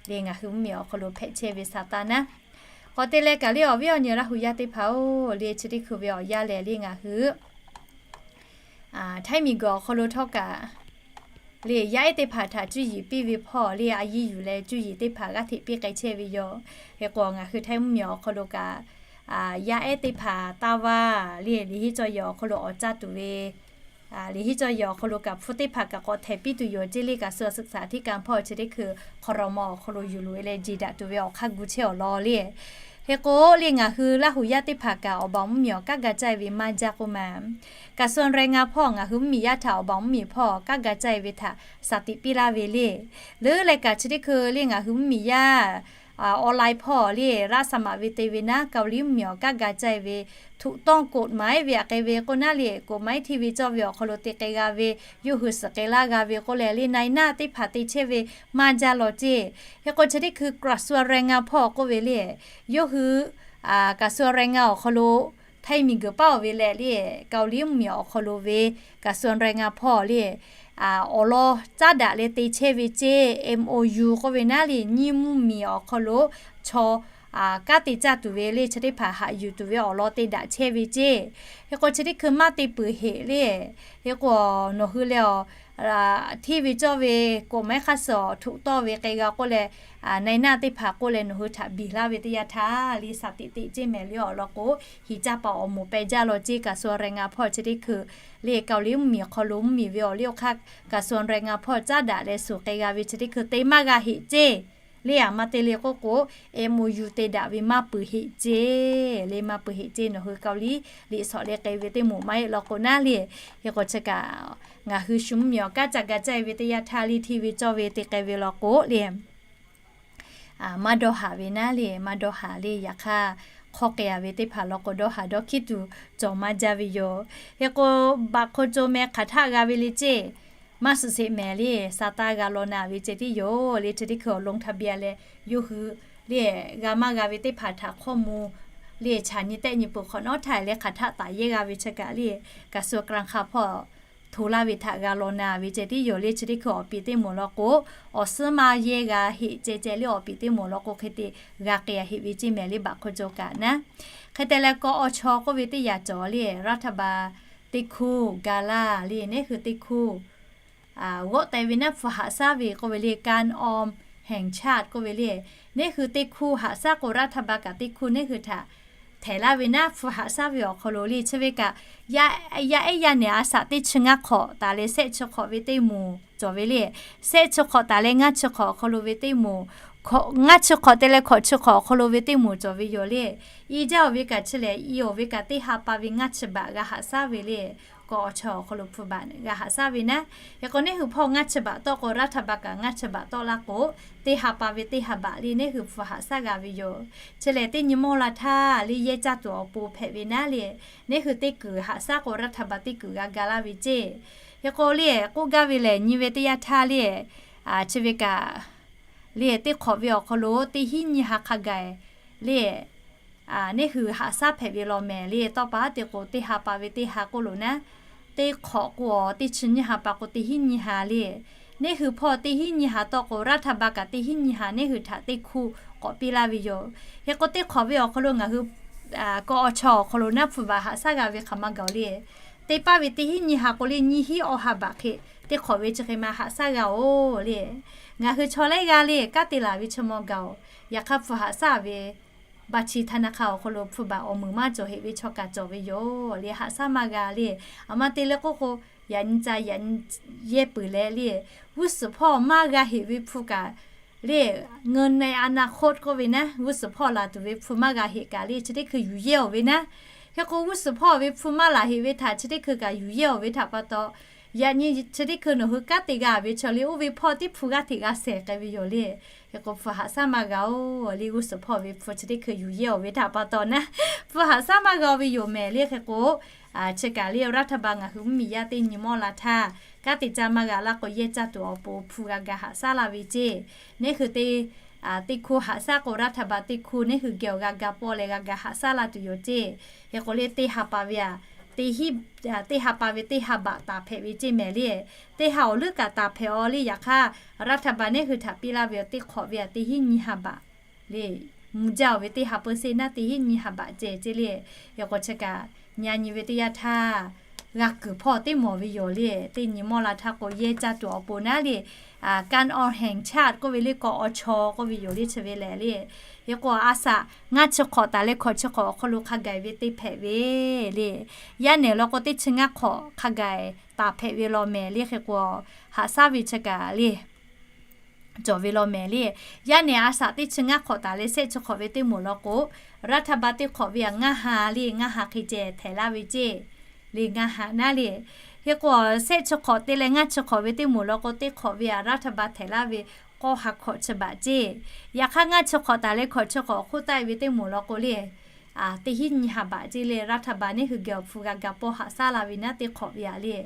le ngaˬ hui mvuhˇmiˬ awˬ hk'aw lo hpehꞈ chehˇ ve sha taˇ naˉ. K'awꞈ te leh kaꞈ le awˬ viˉ awˬ nyi Laˇ huˍ yaˇ teˇ hpaˍ oˬ le chi teˇ hkui ve awˬ yanˇ lehˬ le ngaˬ hui Htaiˇ miˬguiˬ awˬ hk'aw lo htawˇ kaꞈ le yaˇ ehˉ teˇ hpaˍ htaꞈ cuˇ yiˍ piˇ ve hpawˇ le a yiˇ yuˬ leh cuˇ yiˍ teˇ hpaˍ g'aˇ hteꞈ piˇ k'ai chehˇ ve yoˬ. Hk'e k'o ngaˬ hui Htaiˇ mvuhˇmiˬ awˬ hk'aw lo kaꞈ yaˇ ehˉ teˇ hpaˍ taˇ vaˇ le liꞈ henˇ cawˇ yehˬ awˬ hk'aw lo awˍ caˇ tuˬ ve liꞈ henˇ cawˇ yehˬ awˬ hk'aw lo kaꞈ hpu teˇ hpaˍ kaꞈ k'awꞈ htehˍ piˇ tuˬ yoˬ ceˇ le kaꞈ suh suhˍ saˍ htiˇ kaꞈ hpawˇ chi teˇ hkui hk'aw raw maw awˬ hk'aw lo yuˬ loꞈ e leh jeˬ daꞈ tuˬ ve awˬ hk'aˇ gu chehˇ awˬ lawn le. Hk'e k'o le ngaˬ hui Laˇ huˍ yaˇ teˇ hpaˍ kaꞈ awˬ baˬ mvuhˇmiˬ awˬ kanˉ ga caˇ ve maˇ jaˇ k'oˆ ma. Kaꞈ suh reh ngaˇ hpawˇ ngaˬ hui mvuhˇmiˬ yaˇ htaꞈ awˬ baˬ mvuhˇmiˬ hpawˇ kanˉ ga caˇ ve htaꞈ shaˍ tiꞈ piˇ laˇ ve le. Leuˉ leh kaꞈ chi teˇ hkui le ngaˬ hui mvuhˇmiˬ yaˇ online hpawˇ le raˇ sa maꞈ ve te ve naˉ, Kaoˍliˇ mvuhˇmiˬ awˬ kanˉ ga caˇ ve ถูกต้องกฎหมาย ve aꞈ k'e ve k'oˆ naˉ le, กฎหมาย hteˇ ve cawˇ ve awˬ hk'aw lo te k'ai g'a ve, yawˇ hui suhˍ k'ai laˇ g'a ve k'oˆ leh le นายหน้า teˇ hpaˍ te chehˇ ve maˇ jaˇ law ceˇ. Hk'e k'o chi teˇ hkui kaꞈ suh reh ngaˇ hpawˇ k'oˆ ve le, yawˇ hui kaꞈ suh reh ngaˇ awˬ hk'aw lo htaiˇ miˬguiˬ paˉ-oˬ ve leh le, Kaoˍliˇ mvuhˇmiˬ awˬ hk'aw lo ve kaꞈ suh reh ngaˇ hpawˇ le awˬ lawn caˉ daꞈ leh te chehˇ ve ceˇ. MOU k'oˆ ve naˉ le nyiˇ mvuhˇmiˬ awˬ hk'aw lo chaw kanˉ te caˇ tuˬ ve le chi teˇ hpaˍ haꞈ yuˬ tuˬ ve awˬ lawn te daꞈ chehˇ ve ceˇ. Hk'e k'o chi teˇ hkui maˇ te peuˬ heꞈ le. Hk'e k'o nawˬ hui leh hteˇ ve cawˇ ve กฎหมาย hk'aˇ suh awˬ ถูกต้อง ve k'ai g'a k'oˆ leh นายหน้า teˇ hpaˍ k'oˆ leh nawˬ hui htaꞈ biˬ laˇ ve teˇ yanˇ htaˇ le shaˍ tiꞈ teꞈ ceˇ mehˍ le awˬ lawn k'o, hiˍ caˇ paˍ awˬ moˍ peh jaˇ law ceˇ. Kaꞈ suh reh ngaˇ hpawˇ chi teˇ hkui le Kaoˍliˇ mvuhˇmiˬ awˬ hk'aw lo mvuhˇmiˬ ve awˬ liˇ awˬ hk'aˇ kaꞈ suh reh ngaˇ hpawˇ caˉ daꞈ leh suhˍ k'ai g'a ve chi teˇ hkui te maˇ g'a heꞈ ceˇ. Le aˬ ma te le k'oˆ k'o, MOU te daꞈ ve maˇ peuˬ heꞈ ceˇ. Le maˇ peuˬ heꞈ ceˇ. Nawˬ hui Kaoˍliˇ liꞈ shawˍ leh k'ai ve teˇ moˍ maˇ heˆ law k'o naˉ le. Hk'e k'o chi kaꞈ ngaˬ hui shu mvuhˇmiˬ awˬ kanˉ ca ga caˇ ve teˇ yanˇ htaˇ le hteˇ ve cawˇ ve te k'ai ve law k'o le maˇ dawˇ haˍ ve naˉ le, maˇ dawˇ haˍ le. Yaꞈ hk'aˇ hk'aw k'ai-a ve teˇ hpaˍ law k'o dawˇ haˍ dawˇ hkiˉ tuˬ cawˬ maˇ jaˇ ve yoˬ. Hk'e k'o baꞈ hk'aw caw meh hk'aˬ htaˆ g'a ve le ceˇ. Maˇ suhˍ sheˍ mehˍ le, sa taˇ g'a law na ve ceh tiˉ yoˬ le. Chi teˇ hkui awˬ ลงทะเบียน leh yawˇ hui le g'a maˇ g'a ve teˇ hpaˍ htaꞈ hkawˇ mvuh le chaꞈ nyi tehˆ nyi peuˬ hk'awꞈ nawˉ htaˇ leh hk'aˬ htaˆ taˍ yehˇ g'a ve chi kaꞈ le kaꞈ suh k'aˇ hk'aˇ hpawˇ hto laˇ ve htaꞈ g'a law na ve ceh tiˉ yoˬ le. Chi teˇ hkui awˬ piˍ teˇ moˍ law k'o, awˬ suhˉ maˇ yehˇ g'a heꞈ ceh ceh le awˬ piˍ teˇ moˍ law k'o hk'e te g'a k'ai-a heꞈ ve ceˇ mehˍ le baꞈ hk'aw caw kaꞈ naˉ. Hk'e te leh k'aw awˬ chaw k'oˆ ve teˇ yanˇ cawˬ le รัฐบาล teˇ hkuˇ ga laˇ le neˉ hui teˇ hkuˇ g'awˆ teh ve naˉ hpu haꞈ shaˉ ve k'oˆ ve le การออมแห่งชาติ k'oˆ ve le. Neˉ hui teˇ hkuˇ haꞈ shaˉ k'o รัฐบาล kaꞈ teˇ hkuˇ neˉ hui htaꞈ htehˍ laˇ ve naˉ hpu haꞈ shaˉ ve awˬ hk'aw lo le chi ve kaꞈ yaˇ ehˉ yaˇ nehˬ a shaꞈ teˇ chi ngaˇ hk'awꞈ taˍ leh shehˆ chi hk'awꞈ ve teˇ moˍ cawˬ ve le. Shehˆ chi hk'awꞈ taˍ leh ngaˇ chi hk'awꞈ awˬ hk'aw lo ve teˇ moˍ, ngaˇ chi hk'awꞈ te leh hkawꞈ chi hk'awꞈ awˬ hk'aw lo ve teˇ moˍ cawˬ ve yoˬ le. I jaˇ-oˬ ve kaꞈ chi lehˬ, i-oˬ ve kaꞈ teˇ ha pa ve ngaˇ chi baꞈ g'a haꞈ shaˉ ve le. K'aw awˬ chaw awˬ hk'aw lo hpu baꞈ g'a haꞈ shaˉ ve naˉ. Hk'e k'o neˉ hui hpawˇ ngaˇ chi baꞈ tawˆ k'o รัฐบาล kaꞈ ngaˇ chi baꞈ tawˆ laˇ k'o, teˇ ha pa ve teˇ ha baꞈ le neˉ hui hpu haꞈ shaˉ g'a ve yoˬ. Chi lehˬ teˇ nyi mawˇ la htaˇ le yehˇ caˇ tuˬ awˬ pon hpehꞈ ve naˉ le, neˉ hui teˇ kuiˬ haꞈ shaˉ k'o รัฐบาล teˇ kuiˬ g'a ga laˇ ve ceˇ. Hk'e k'o le k'oˆ gaˇ ve lehˬ nyi ve teˇ yanˇ htaˇ le, chi ve kaꞈ le teˇ hk'awꞈ ve awˬ hk'aw lo teˇ hinˉ nyiˇ ha hk'a gaˬ le neˉ hui haꞈ shaˉ hpehꞈ ve law mehˍ le. Tawˇ pa haˉ te k'o teˇ ha pa ve teˇ ha k'oˆ loˬ naˉ, teˇ hk'awꞈ k'o teˇ chi nyiˇ ha pa k'o teˇ hinˉ nyiˇ ha le, neˉ hui hpawˇ teˇ hinˉ nyiˇ ha tawˆ k'o รัฐบาล kaꞈ teˇ hinˉ nyiˇ ha neˉ hui htaꞈ teˇ hkuˇ k'awꞈ piˇ laˇ ve yoˬ. Hk'e k'o teˇ hk'awꞈ ve awˬ hk'aw lo ngaˬ hui k'aw awˬ chaw awˬ hk'aw lo naˉ hpu baꞈ haꞈ shaˉ g'a ve hk'aˬ ma gaˬ-oˬ le. Teˇ paˇ ve teˇ hinˉ nyiˇ ha k'o le nyiˇ hinˉ awˇ ha baꞈ hk'e teˇ hk'awꞈ ve chi hk'e ma haꞈ shaˉ g'a-oˬ le. Ngaˬ hui chaw laiˉ g'aˇ le kanˉ te laˬ ve chi maw gaˬ-oˬ. Yaꞈ hk'aˇ hpu haꞈ shaˉ ve baꞈ chi ธนาคาร awˬ hk'aw lo hpu baꞈ awˬ meunˍ maˇ cawˬ heꞈ ve chaw kaꞈ cawˬ ve yoˬ le. Haꞈ shaˉ maˇ g'a le. Aˬ ma te le k'oˆ k'o, yaꞈ nyi ca yaꞈ nyi yehˇ peuˬ leh le, g'uˇ suhˍ hpawˇ maˇ g'a heꞈ ve hpu kaꞈ le, เงินในอนาคต k'oˆ ve naˉ, g'uˇ suhˍ hpawˇ laˬ tuˬ ve hpu maˇ g'a heꞈ kaꞈ le chi teˇ hkui yuˬ yehˇ-oˬ ve naˉ. Hk'e k'o g'uˇ suhˍ hpawˇ ve hpu maˇ laˬ heꞈ ve htaꞈ chi teˇ hkui kaꞈ yuˬ yehˇ-oˬ ve htaꞈ pa taw, yaꞈ nyi chi teˇ hkui nawˬ hui kanˉ te g'a ve chaw le oˇ ve hpawˇ teˇ hpu g'aˇ hteꞈ g'a shehˍ k'ai ve yoˬ le. Hk'e k'o hpu haꞈ shaˉ maˇ g'a-oˬ le, g'uˇ suhˍ hpawˇ ve hpu chi teˇ hkui yuˬ yehˇ-oˬ ve htaꞈ pa taw naˉ, hpu haꞈ shaˉ maˇ g'a-oˬ ve yoˬ mehˍ le. Hk'e k'o chi kaꞈ le รัฐบาล ngaˬ hui mvuhˇmiˬ yaˇ teˇ nyi mawˇ la htaˇ, kanˉ te caˇ maˇ g'a laˇ k'o yehˇ caˇ tuˬ awˬ pon hpu g'a ga haꞈ shaˉ la ve ceˇ. Neˉ hui teˇ teˇ hkuˇ haꞈ shaˉ k'o รัฐบาล teˇ hkuˇ neˉ hui geh awˬ g'a ga pawˇ leh g'a ga haꞈ shaˉ la tuˬ yoˬ ceˇ. Hk'e k'o le teˇ ha pa ve a, teˇ hinˉ, teˇ ha pa ve teˇ ha baꞈ taˍ hpehꞈ ve ceˇ mehˍ le. Teˇ ha awˬ leuˉ kaꞈ taˍ hpehꞈ-aw le. Yaꞈ hk'aˇ รัฐบาล neˉ hui htaꞈ piˇ laˇ ve teˇ hk'awꞈ ve a teˇ hinˉ nyiˇ ha baꞈ le, mvuh jaˇ-oˬ ve teˇ ha เปอร์เซ็นต์ naˉ teˇ hinˉ nyiˇ ha baꞈ ceh ceˇ le. Hk'e k'o chi kaꞈ nyi nyi ve teˇ yanˇ htaˇ g'a kuiˬ hpawˇ teˇ mawˬ ve yoˬ le. Teˇ nyi mawˇ la htaˇ k'o yehˇ caˇ tuˬ awˬ pon naˉ le, การออมแห่งชาติ k'oˆ ve le k'aw awˬ chaw k'oˆ ve yoˬ le chi ve lehˬ le. Hk'e k'o a shaꞈ ngaˇ chi hk'awꞈ taˍ leh hkawꞈ chi hk'awꞈ awˬ hk'aw lo hk'a gaˬ ve teˇ hpehꞈ ve le. Yaˇ nehˬ law k'o teˇ chi ngaˇ hk'awꞈ hk'a gaˬ taˍ hpehꞈ ve law mehˍ le. Hk'e k'o haꞈ shaˉ ve chi kaꞈ le cawˬ ve law mehˍ le. Yaˇ nehˬ a shaꞈ teˇ chi ngaˇ hk'awꞈ taˍ leh shehˆ chi hk'awꞈ ve teˇ moˍ law k'o, รัฐบาล teˇ hk'awꞈ ve aꞈ ngaˇ ha le, ngaˇ ha hk'e ceh htehꞈ laˇ ve ceˇ. Le ngaˇ ha naˉ le. Hk'e k'o, shehˆ chi hk'awꞈ te leh ngaˇ chi hk'awꞈ ve teˇ moˍ law k'o, teˇ hk'awꞈ ve aꞈ รัฐบาล htehꞈ laˇ ve k'awˇ ha hk'awꞈ chi baꞈ ceˇ. Yaꞈ hk'aˇ ngaˇ chi hk'awꞈ taˍ leh hkawꞈ chi hk'awꞈ hk'oˆ taˆ ve teˇ moˍ law k'o le, teˇ hinˉ nyi ha baꞈ ceˇ le. รัฐบาล neˇ hui geh awˬ hpu g'a ga pawˇ haꞈ shaˉ la ve naˉ teˇ hk'awꞈ ve aꞈ le.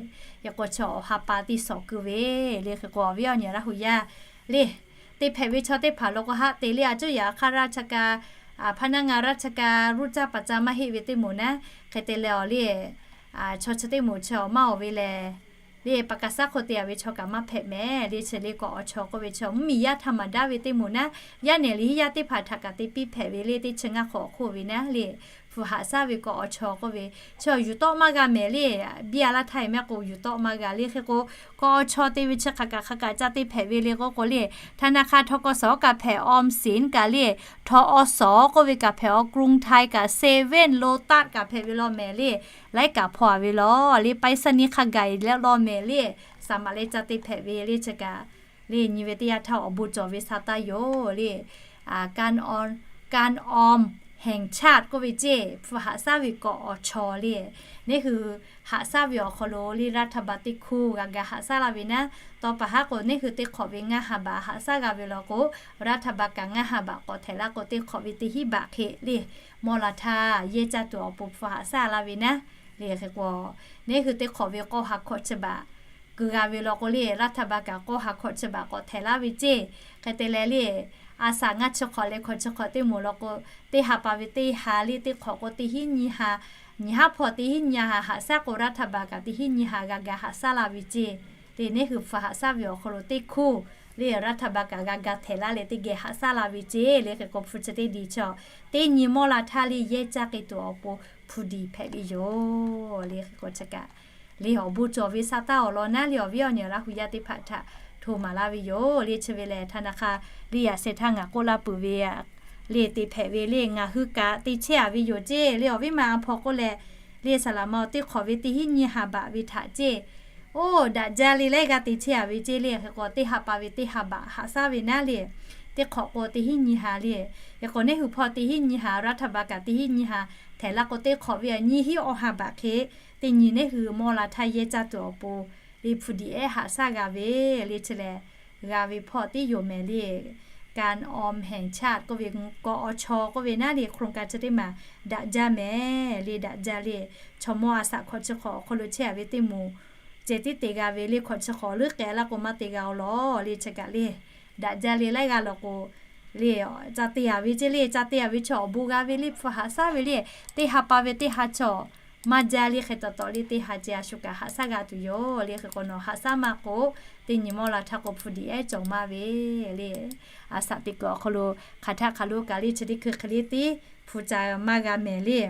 Hk'e k'o, chi awˬ ha pa teˇ shawˍ keu ve le. Hk'e k'o, awˬ viˉ awˬ nyi Laˇ hu yaˇ le, te hpehꞈ ve chaw teˇ hpaˍ law k'o, haˆ te le a cuˇ yaꞈ hk'aˇ ราชการ, พนักงานราชการ ruˇ caˇ paˍ caˇ maˇ heˆ ve teˇ moˍ naˉ, hk'e te leh awˬ le, chaw chi teˇ moˍ chi awˬ maˇ awˬ ve lehˬ, le pa ka saˉ hk'oˆ te a ve chaw kaꞈ maˇ hpehꞈ mehˍ le. Chi le k'awꞈ awˬ chaw k'oˆ ve chi mvuhˇmiˬ yaˇ htaꞈ maˍ daꞈ ve teˇ moˍ naˉ, yaˇ nehˬ le hiˉ yaˇ teˇ hpaˍ htaꞈ kaꞈ te piˇ hpehꞈ ve le. Teˇ chi ngaˇ hk'awꞈ hk'oˆ ve naˉ le, hpu haꞈ shaˉ ve k'awꞈ awˬ chaw k'oˆ ve chi yuˬ tawˆ maˇ g'a mehˍ le. Biˇ a laˇ htaˇ e mehˆ k'o yuˬ tawˆ maˇ g'a le. Hk'e k'o, k'awꞈ awˬ chaw te ve chi hk'aˬ kaꞈ hk'aˬ kaꞈ ca te hpehꞈ ve le k'oˆ k'o le, ธนาคาร ทกส kaꞈ hpehꞈ, ออมสิน kaꞈ le, ทอส k'oˆ ve kaꞈ hpehꞈ, กรุงไทย kaꞈ, เซเว่น โลตัส kaꞈ hpehꞈ ve law mehˍ le. Laiˉ kaꞈ hpaw a ve law le, ไปรษณีย์ hk'a gaˬ e leh law mehˍ le. Saˍ maꞈ leh ca te hpehꞈ ve le chi kaꞈ le, nyi ve teˇ yanˇ htaˇ awˬ bon cawˬ ve sha taˇ yoˬ le. การออมแห่งชาติ k'oˆ ve ceˇ, hpu haꞈ shaˉ ve k'awꞈ awˬ chaw le. Neˇ hui haꞈ shaˉ ve awˬ hk'aw lo le รัฐบาล teˇ hkoˇ g'a ga haꞈ shaˉ la ve naˉ, taw paˍ haˉ k'o neˇ hui teˇ hk'awꞈ ve ngaˇ ha baꞈ haꞈ shaˉ g'a ve law k'o, รัฐบาล kaꞈ ngaˇ ha baꞈ k'awꞈ htehꞈ laˇ k'o, teˇ hk'awꞈ ve teˇ hinˉ baꞈ hk'e le, mawˇ la htaˇ yehˇ caˇ tuˬ awˬ pon hpu haꞈ shaˉ la ve naˉ le. Hk'e k'o, neˇ hui teˇ hk'awꞈ ve k'awˇ ha hkawꞈ chi baꞈ keu g'a ve law k'o le, รัฐบาล kaꞈ k'awˇ ha hkawꞈ chi baꞈ k'awꞈ htehꞈ laˇ ve ceˇ. Hk'e te leh le, a shaꞈ ngaˇ chi hk'awꞈ leh hkawꞈ chi hk'awꞈ teˇ moˍ law k'o, teˇ ha pa ve teˇ ha le, teˇ hk'awꞈ k'o teˇ hinˉ nyi ha, nyi haˉ hpawˇ teˇ hinˉ nyi ha haꞈ shaˉ k'o, รัฐบาล kaꞈ teˇ hinˉ nyi ha g'a ga haꞈ shaˉ la ve ceˇ. Te neˇ hui hpu haꞈ shaˉ ve awˬ hk'aw lo teˇ hkoˇ le, รัฐบาล kaꞈ g'a ga htehꞈ laˇ leh teˇ geh haꞈ shaˉ la ve ceˇ le. Hk'e k'o, hpu chi teˇ diˬ chi teˇ nyi mawˇ la htaˇ le yehˇ caˇ k'e tuˬ awˬ pon hpu diˬ hpehꞈ ve yoˬ le. Hk'e k'o chi kaꞈ le awˬ bon cawˬ ve sha taˇ awˬ lawn naˉ le, awˬ viˉ awˬ nyi Laˇ hu yaˇ teˇ hpaˍ htaꞈ hto maˍ laˇ ve yoˬ le. Chi ve lehˬ, ธนาคาร le yaꞈ sheh htaˇ ngaˬ k'oˆ laˇ peuˬ ve le te hpehꞈ ve le, ngaˬ hui kaꞈ te chehˇ a ve yoˬ ceˇ le. Awˬ viˉ ma a hpaw k'oˆ leh le, saˍ laꞈ ma teˇ hk'awꞈ ve teˇ hinˉ nyi ha baꞈ ve htaꞈ ceˇ, oˇ daꞈ jaˇ le laiˉ g'aˇ te chehˇ a ve ceˇ le. Hk'e k'o, teˇ ha pa ve teˇ ha baꞈ haꞈ shaˉ ve naˉ le, teˇ hk'awꞈ k'o teˇ hinˉ nyi ha le. Hk'e k'o, neˇ hui hpawˇ teˇ hinˉ nyi ha, รัฐบาล kaꞈ teˇ hinˉ nyi ha htehꞈ laˇ k'o, teˇ hk'awꞈ ve aꞈ nyi hinˉ awˇ ha baꞈ hk'e teˇ nyi neˇ hui mawˇ la htaˇ yehˇ caˇ tuˬ awˬ pon le hpu diˬ ehˉ haꞈ shaˉ g'a ve le. Chi lehˬ, g'a ve hpawˇ tiˉ yoˬ mehˍ le. การออมแห่งชาติ k'oˆ ve, k'awꞈ awˬ chaw k'oˆ ve naˉ le, โครงการ chi teˇ maˬ daꞈ jaˇ mehˍ le, daꞈ jaˇ le. Chaw mawˇ a shaꞈ hkawꞈ chi hk'awꞈ awˬ hk'aw lo chehˇ a ve teˇ moˍ ceh tiˉ te g'a ve le. Hkawꞈ chi hk'awꞈ leuˉ k'ai laˇ k'o maˇ te g'a awˬ lawn le. Chi kaꞈ le daꞈ jaˇ le, laiˉ g'aˇ law k'o le ca te a ve ceˇ le. Ca te a ve chi awˬ bon g'a ve le, hpu haꞈ shaˉ ve le. Teˇ ha pa ve teˇ ha chaw maˇ jaˇ le. Hk'e taw taw le teˇ ha ceh a shu kaꞈ haꞈ shaˉ g'a tuˬ yoˬ le. Hk'e k'o, nawˬ haꞈ shaˉ maˇ k'o, teˇ nyi mawˇ la htaˇ k'o hpu diˬ ehˉ cawˬ maˇ ve le. A shaꞈ teꞈ kuiˬ awˬ hk'aw lo hk'aˬ htaˆ hk'aˬ lo kaꞈ le chi teˇ hkui hk'e le tiˉ hpu ca maˇ g'a mehˍ le.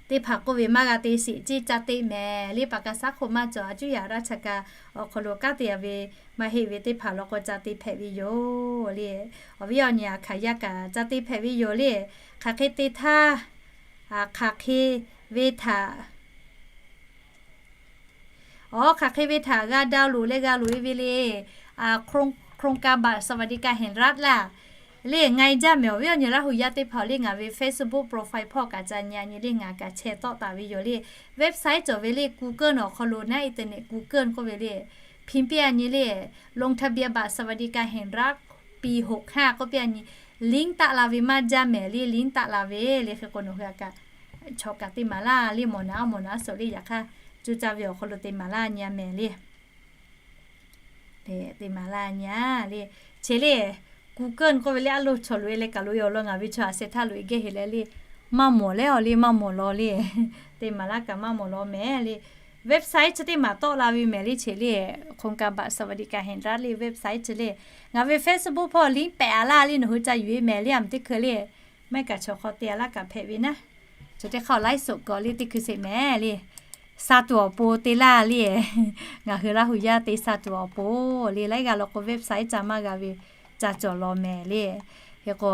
Teˇ hpaˍ k'oˆ ve maˇ g'a te sheˍ ceˇ, ca te mehˍ le. Pa ka saˉ hk'oˆ maˇ cawˬ, a cuˇ yaꞈ ราชการ awˬ hk'aw lo kanˉ te a ve maˇ heˆ ve teˇ hpaˍ law k'o ca te hpehꞈ ve yoˬ le. Awˬ viˉ awˬ nyi aꞈ hk'aˬ yaˇ kaꞈ ca te hpehꞈ ve yoˬ le. Hk'aˬ hk'e te htaˇ, hk'aˬ hk'e ve htaꞈ Awˬ hk'aˬ hk'e ve htaꞈ g'a ดาวน์โหลด leh g'a loꞈ e ve le. โครงการบัตรสวัสดิการแห่งรัฐ laˇ le ngaˬ e jaˇ mehˍ. Awˬ viˉ awˬ nyi Laˇ hu yaˇ teˇ hpaˍ le, ngaˬ ve Facebook profile hpawˇ kaꞈ ca nyi a nyi le, ngaˬ kaꞈ chehˇ tawˆ taˍ ve yoˬ le. Website cawˬ ve le, Google awˬ hk'aw lo naˉ, internet Google k'oˆ ve le, พิมพ์ piˇ a nyi le, ลงทะเบียนบัตรสวัสดิการแห่งรัฐ ปี หกห้า k'oˆ piˇ a nyi, link taˆ la ve maˇ jaˇ mehˍ le, link taˆ la ve le. Hk'e k'o nawˬ hui a kaꞈ chaw kaꞈ te maˍ laˇ le, mawˬ naˍ a mawˬ naˍ a suhˍ le, yaꞈ hk'aˇ cuˇ caˇ ve awˬ hk'aw lo te maˍ laˇ nyi a mehˍ le. Te maˍ laˇ nyi a le. Che le, Google k'oˆ ve le, a loˍ chaw loꞈ e leh kaꞈ loꞈ e awˬ lawn ngaˬ ve chaw a sheh htaˇ loꞈ e geh heˍ leh le, maˇ mawˬ leh awˬ le maˇ mawˬ law le. Te maˍ laˇ kaꞈ maˇ mawˬ law mehˍ le. Website chi teˇ maˬ tawˆ la ve mehˍ le. Che le, โครงการบัตรสวัสดิการแห่งรัฐ le website chi le, ngaˬ ve Facebook hpawˇ link pehꞈ a laˇ le, nawˬ hui ca yuˬ e mehˍ le, a mehˍ teˇ hkui le. Maˇ heˆ kaꞈ chaw hk'aw te a laˇ kaꞈ hpehꞈ ve naˉ. Chaw teˇ hk'aˇ laiˉ suhˍ k'awꞈ le teˇ hkui sheˍ mehˍ le. Sha tuˬ awˬ pon te laˇ le. Ngaˬ hui Laˇ hu yaˇ te sha tuˬ awˬ pon le, laiˉ g'aˇ law k'o website ca maˇ g'a ve, ca cawˬ law mehˍ le. Hk'e k'o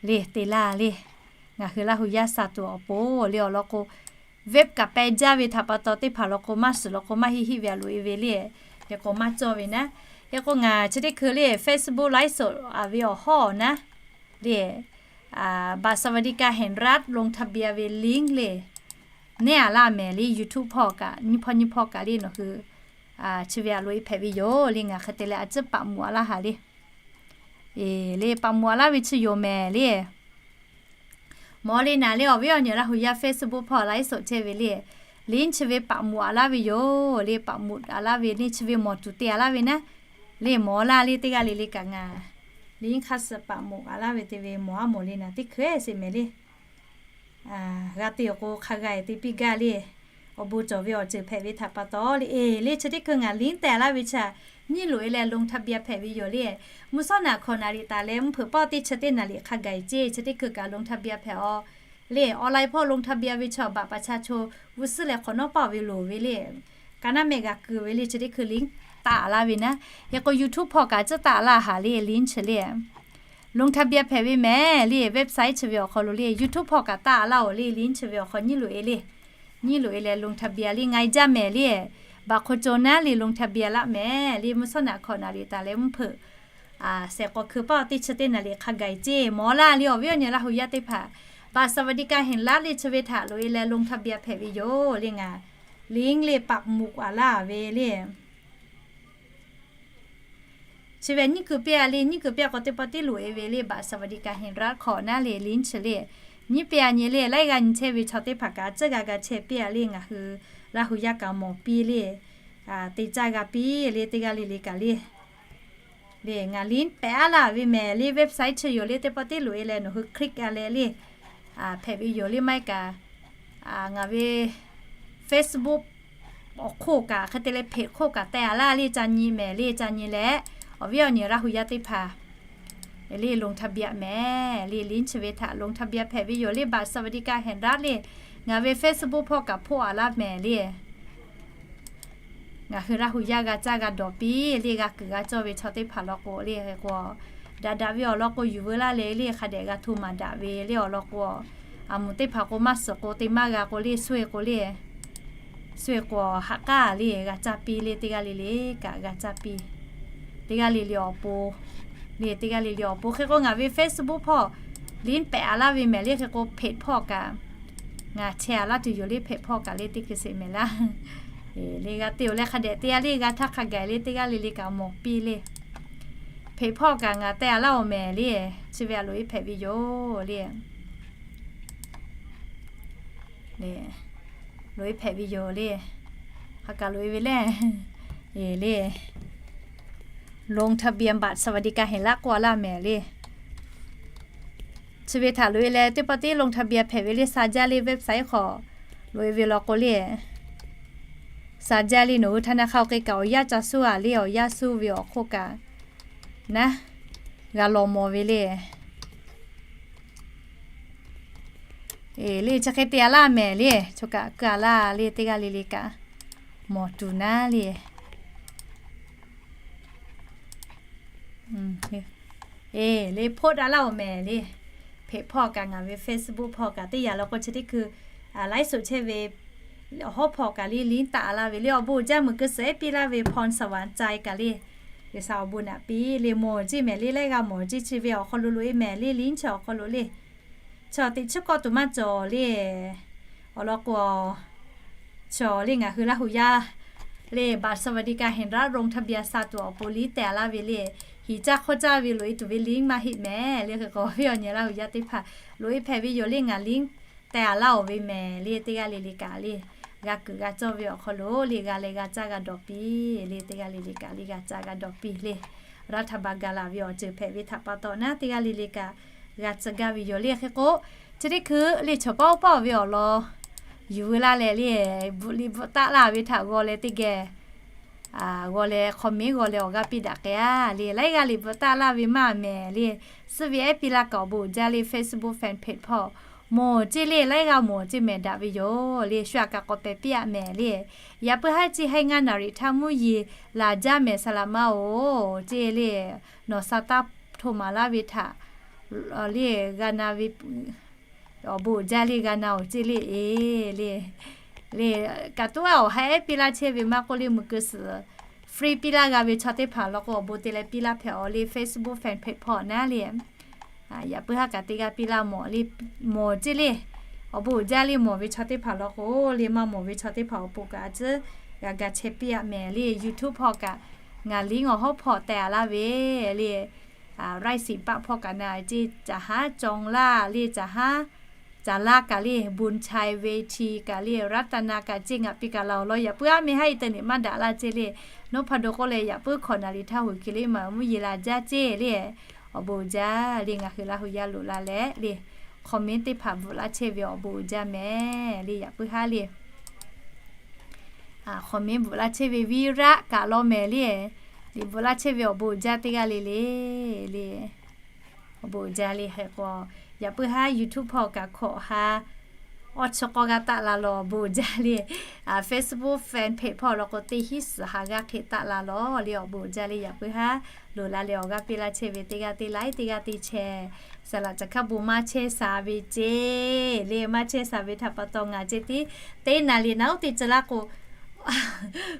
le te laˇ le. Ngaˬ hui Laˇ hu yaˇ sha tuˬ awˬ pon le awˬ lawn k'o, web kaꞈ peh jaˇ ve htaꞈ pa taw teˇ hpaˍ law k'o maˇ suhˍ law k'o maˇ heˆ heˆ ve a loꞈ e ve le. Hk'e k'o maˇ cawˇ ve naˉ. Hk'e k'o ngaˬ chi teˇ hkui le Facebook ไลฟ์สด a ve awˬ hawˉ awˬ naˉ le, บัตรสวัสดิการแห่งรัฐ ลงทะเบียน ve link le, neˇ a laˇ mehˍ le, YouTube hpawˇ kaꞈ nyiˇ hpawˇ nyiˇ hpawˇ kaꞈ le nawˬ hui chi ve a loꞈ e hpehꞈ ve yoˬ le. Ngaˬ hk'e te leh a ciˉ paˍ moˍ a laˇ haˍ le. E, le paˍ moˍ a laˇ ve chi yoˬ mehˍ le. Mawˬ le naˍ le, awˬ viˉ awˬ nyi Laˇ hu yaˇ Facebook hpawˇ ไลฟ์สด chehˇ ve le, link chi ve paˍ moˍ a laˇ ve yoˬ le. Paˍ moˍ a laˇ ve le, chi ve mawˬ tuˬ te a laˇ ve naˉ le. Mawˬ laˇ le, teˇ g'aˇ le le kaꞈ ngaˬ link hk'a suh paˍ moˍ a laˇ ve te ve mawˬ a mawˬ le naˍ teˇ hkui sheˍ mehˍ le. G'a te awˬ k'o hk'a g'a te piˇ gaˇ le. Awˬ bon cawˬ ve awˬ ceuˬ hpehꞈ ve htaꞈ pa taw le, e, le chi teˇ hkui ngaˬ link teh laˇ ve chi a nyiˇ loꞈ e leh ลงทะเบียน hpehꞈ ve yoˬ le. Mvuhˇ shawˉ naꞈ hkawꞈ naˍ riˍ taˍ leh mvuhˇ hpeuꞈ pawˆ teˇ chi teˇ naˍ riˍ hk'a gaˬ ce, chi teˇ hkui kaꞈ ลงทะเบียน hpehꞈ a le. Online hpawˇ ลงทะเบียน ve chaw บัตรประชาชน g'uˇ suhˉ leh hk'awꞈ nawˉ paˆ ve loˍ ve le. Ka naˉ mehˆ g'a keu ve le, chi teˇ hkui link taˍ laˇ ve naˉ. Hk'e k'o YouTube hpawˇ kaꞈ ciˉ taˍ laˇ haˍ le, link chi le ลงทะเบียน hpehꞈ ve mehˍ le. Website chi ve awˬ hk'aw lo le, YouTube hpawˇ kaꞈ taˍ laˇ oˬ le, link chi ve awˬ hk'aw nyiˇ loꞈ e le. Nyiˇ loꞈ e leh ลงทะเบียน le ngaˬ e jaˇ mehˍ le. Baꞈ hk'o caw naˉ le ลงทะเบียน laˇ mehˍ le. Mvuhˇ shawˉ naꞈ hkawꞈ naˍ riˍ taˍ leh mvuhˇ hpeuꞈ sehˍ k'awꞈ hkui pawˆ teˇ chi teˇ naˍ riˍ hk'a gaˬ ce, mawˬ laˇ le. Awˬ viˉ awˬ nyi Laˇ hu yaˇ teˇ hpaˍ บัตรสวัสดิการแห่งรัฐ le chi ve htaꞈ loꞈ e leh ลงทะเบียน hpehꞈ ve yoˬ le. Ngaˬ link le paˍ moˍ a laˇ ve le. Chi ve nyiˇ keu piˇ a le, nyiˇ keu piˇ a k'o teˇ pawˆ tiˉ loꞈ e ve le, บัตรสวัสดิการแห่งรัฐ hk'awꞈ naˉ le, link chi le. Nyiˇ piˇ a nyi le, laiˉ g'aˇ nyi chehˇ ve chaw teˇ hpaˍ kaꞈ ciˉ g'a g'a chehˇ piˇ a le. Ngaˬ hui Laˇ hu yaˇ kaꞈ mawˬ piˇ le, te caˇ g'a piˇ le, teˇ g'aˇ le le kaꞈ le. Le ngaˬ link pehꞈ a laˇ ve mehˍ le, website chi yoˬ le, teˇ pawˆ tiˉ loꞈ e leh nawˬ hui click a leh le hpehꞈ ve yoˬ le. Maˇ heˆ kaꞈ ngaˬ ve Facebook awˬ hk'oˆ kaꞈ hk'e te leh เพจ hk'oˆ kaꞈ teh a laˇ le, ca nyi mehˍ le, ca nyi leh awˬ viˉ awˬ nyi Laˇ hu yaˇ teˇ hpaˍ le ลงทะเบียน mehˍ le, link chi ve htaꞈ ลงทะเบียน hpehꞈ ve yoˬ le. บัตรสวัสดิการแห่งรัฐ le ngaˬ ve Facebook hpawˇ kaꞈ hpoˆ a laˇ mehˍ le. Ngaˬ hui Laˇ hu yaˇ g'a caˇ g'a dawˬ piˇ le, g'a kuiˬ g'a cawˇ ve chaw teˇ hpaˍ law k'o le, hk'e k'o daꞈ daꞈ ve awˬ lawn k'o yuˬ veu laˇ leh le, hk'a dehꞈ g'a hto maˍ daꞈ ve le awˬ lawn k'o, a moˍ teˇ hpaˍ k'o maˇ suhˍ k'o te maˇ g'a k'o le, suh e k'o le, suh e k'o haꞈ k'aˇ le g'a caˇ piˇ le, teˇ g'aˇ le le kaꞈ g'a caˇ piˇ. Teˇ g'aˇ le le awˬ pon le, teˇ g'aˇ le le awˬ pon hk'e k'o ngaˬ ve Facebook hpawˇ link pehꞈ a laˇ ve mehˍ le, hk'e k'o เพจ hpawˇ kaꞈ ngaˬ chehˇ a laˇ tuˬ yoˬ le. เพจ hpawˇ kaꞈ le teˇ hkui sheˍ mehˍ laˇ. Le g'a te oˬ leh hk'a dehꞈ te a le, g'a htaˇ hk'a gaˬ le, teˇ g'aˇ le le kaꞈ mawˬ piˇ le. เพจ hpawˇ kaꞈ ngaˬ teh a laˇ oˬ mehˍ le, chi ve a loꞈ e hpehꞈ ve yoˬ le. Loꞈ e hpehꞈ ve yoˬ le. Hk'a kaꞈ loꞈ e ve le, le ลงทะเบียนบัตรสวัสดิการแห่งรัฐ k'oˆ a laˇ mehˍ le. Chi ve htaꞈ loꞈ e leh teˇ pawˆ tiˉ ลงทะเบียน hpehꞈ ve le, สมัคร le website hk'aw loꞈ e ve law k'o le, สมัคร le nawˬ hui ธนาคาร oˇ hk'e kaꞈ awˬ yanˇ ca suh a le, awˬ yanˇ suh ve awˬ hk'oˆ kaꞈ naˉ g'a lawˬ mawˬ ve le. Le chi hk'e te a laˇ mehˍ le, choˬ kaꞈ keu a laˇ le, teˇ g'aˇ le le kaꞈ mawˬ tuˬ naˉ le. E, le โพสต์ a laˇ oˬ mehˍ le. เพจ hpawˇ kaꞈ ngaˬ ve Facebook hpawˇ kaꞈ teˇ yanˇ law k'o chi teˇ hkui ไลฟ์สด chehˇ ve awˬ hawˉ hpawˇ kaꞈ le link taˍ a laˇ ve le. Awˬ bon uiˍ jaˇ meuꞈ keu suhˍ ehˉ piˇ laˇ ve พรสวรรค์ใจ kaꞈ le, G'uiˬsha awˬ bon naꞈ piˇ le, mawˬ ceˇ mehˍ le, laiˉ g'aˇ mawˬ ceˇ, chi ve awˬ hk'aw lo loꞈ e mehˍ le, link chi awˬ hk'aw lo le. Chaw teꞈ chiˉ k'awˆ tuˬ maˇ cawˬ le. Awˬ lawn k'o, chaw le ngaˬ hui Laˇ hu yaˇ le บัตรสวัสดิการแห่งรัฐ ลงทะเบียน sa tuˬ awˬ pon link teh a laˇ ve le. Hiˍ caˇ hk'awˇ caˇ ve loꞈ e tuˬ ve link maˇ heˆ mehˍ le. Hk'e k'o awˬ viˉ awˬ nyi Laˇ hu yaˇ teˇ hpaˍ loꞈ e hpehꞈ ve yoˬ le, ngaˬ link teh a laˇ oˬ ve mehˍ le, teˇ g'aˇ le le kaꞈ le g'a kuiˬ g'a cawˇ ve awˬ hk'aw lo le g'a leh g'a caˇ g'a dawˬ piˇ le, teˇ g'aˇ le le kaꞈ le g'a caˇ g'a dawˬ piˇ le. รัฐบาล gaˬ laˬ ve awˬ ceuˬ hpehꞈ ve htaꞈ pa taw naˉ teˇ g'aˇ le le kaꞈ g'a tcuh gaˇ ve yoˬ le. Hk'e k'o, chi teˇ hkui le chaw pawˆ pawˆ ve awˬ lawn yuˬ veu laˇ leh le, bvuhꞈ liꞈ bvuhꞈ taˆ laˇ ve htaꞈ g'aw leh teˇ geh g'aw leh hk'aw miˉ g'aw leh awˬ g'aˇ piˇ daꞈ k'ai a le. Laiˉ g'aˇ liꞈ bvuhꞈ taˆ laˇ ve maˇ mehˍ le. Suh ve ehˉ piˇ laˇ kaꞈ awˬ bon uiˍ jaˇ le, Facebook fan page hpawˇ mawˬ ceˇ le, laiˉ g'aˇ mawˬ ceˇ mehˍ daꞈ ve yoˬ le. Shu aꞈ kaꞈ k'awꞈ pehˍ piˇ a mehˍ le. Yaꞈ puiˉ haˉ ciˇ haˉ ngaˇ naˍ riˍ htaˇ mvuhˇ yeˬ laˬ jaˇ mehˍ สมัคร ma oˬ ceˇ le. Nawˬ sa taˇ hto maˍ laˇ ve htaꞈ le g'a na ve awˬ bon uiˍ jaˇ le, g'a na oˬ ceˇ le e le. Le kaꞈ tuˉ a awˬ ha ehˉ piˇ laˇ chehˇ ve maˇ k'oˆ le, meuꞈ keu suhˍ free piˇ laˇ g'a ve chaw teˇ hpaˍ law k'o, awˬ bon te leh piˇ laˇ hpehꞈ-aw le, Facebook fan page hpawˇ naˉ le. Yaꞈ puiˉ haˉ kaꞈ teˇ g'aˇ piˇ laˇ mawˬ le, mawˬ ceˇ le. Awˬ bon uiˍ jaˇ le, mawˬ ve chaw teˇ hpaˍ law k'o le, maˇ mawˬ ve chaw teˇ hpaˍ awˬ pon kaꞈ a tcuhˉ g'a ga chehˇ piˇ-a mehˍ le. YouTube hpawˇ kaꞈ ngaˬ liˉ ngawˬ hawˉ hpawˇ teh-a laˇ ve le. Raiˉ siˍ paˆ hpawˇ kaꞈ na ceˇ, caˬ haˉ cawˬ laˇ le, caˬ haˉ caˬ laˇ kaꞈ le, bon chai ve chi kaꞈ le, raˇ taˍ na kaꞈ ceˇ, ngaˬ piˇ kaꞈ la awˬ lawn. Yaꞈ puiˉ haˉ mehˍ haˉ internet maˇ daꞈ laˇ ceˇ le. Nawˉ hpa do k'oˆ leh, yaꞈ puiˉ hkawꞈ naˍ riˍ htaˇ huˍ hkiˬ le maˬ mvuhˇ yeˬ laˬ jaˇ ceˇ le. Awˬ bon uiˍ jaˇ le, ngaˬ hui Laˇ huˍ yaˇ loꞈ la leh le, comment teˇ hpaˍ bvuhꞈ laˇ chehˇ ve awˬ bon uiˍ jaˇ mehˍ le. Yaꞈ puiˉ haˉ le, comment bvuhꞈ laˇ chehˇ ve Viˉraˆ kaꞈ law mehˍ le. Liꞈ bvuhꞈ laˇ chehˇ ve awˬ bon uiˍ jaˇ teˇ g'aˇ le le le. Awˬ bon uiˍ jaˇ le. Hk'e k'o, yaꞈ puiˉ haˉ YouTube hpawˇ kaꞈ hkawꞈ ha awˇ chi k'awˇ g'aˇ taˆ la law, awˬ bon uiˍ jaˇ le. Facebook fan page hpawˇ law k'o, teˇ hinˉ suhˍ ha g'aˇ hk'e taˆ la law le. Awˬ bon uiˍ jaˇ le. Yaꞈ puiˉ haˉ loꞈ la leh awˬ g'aˇ piˇ laˇ chehˇ ve teˇ g'aˇ teˇ laiˉ teˇ g'aˇ teˇ chehˇ, saˍ laꞈ caˬ hkaˇ bon maˇ chehˇ sha ve ceˇ le. Maˇ chehˇ sha ve htaꞈ pa taw ngaˬ ceˇ tiˉ teˇ naˍ riˍ naˉ oˇ teˇ ceuˬ laˇ k'o,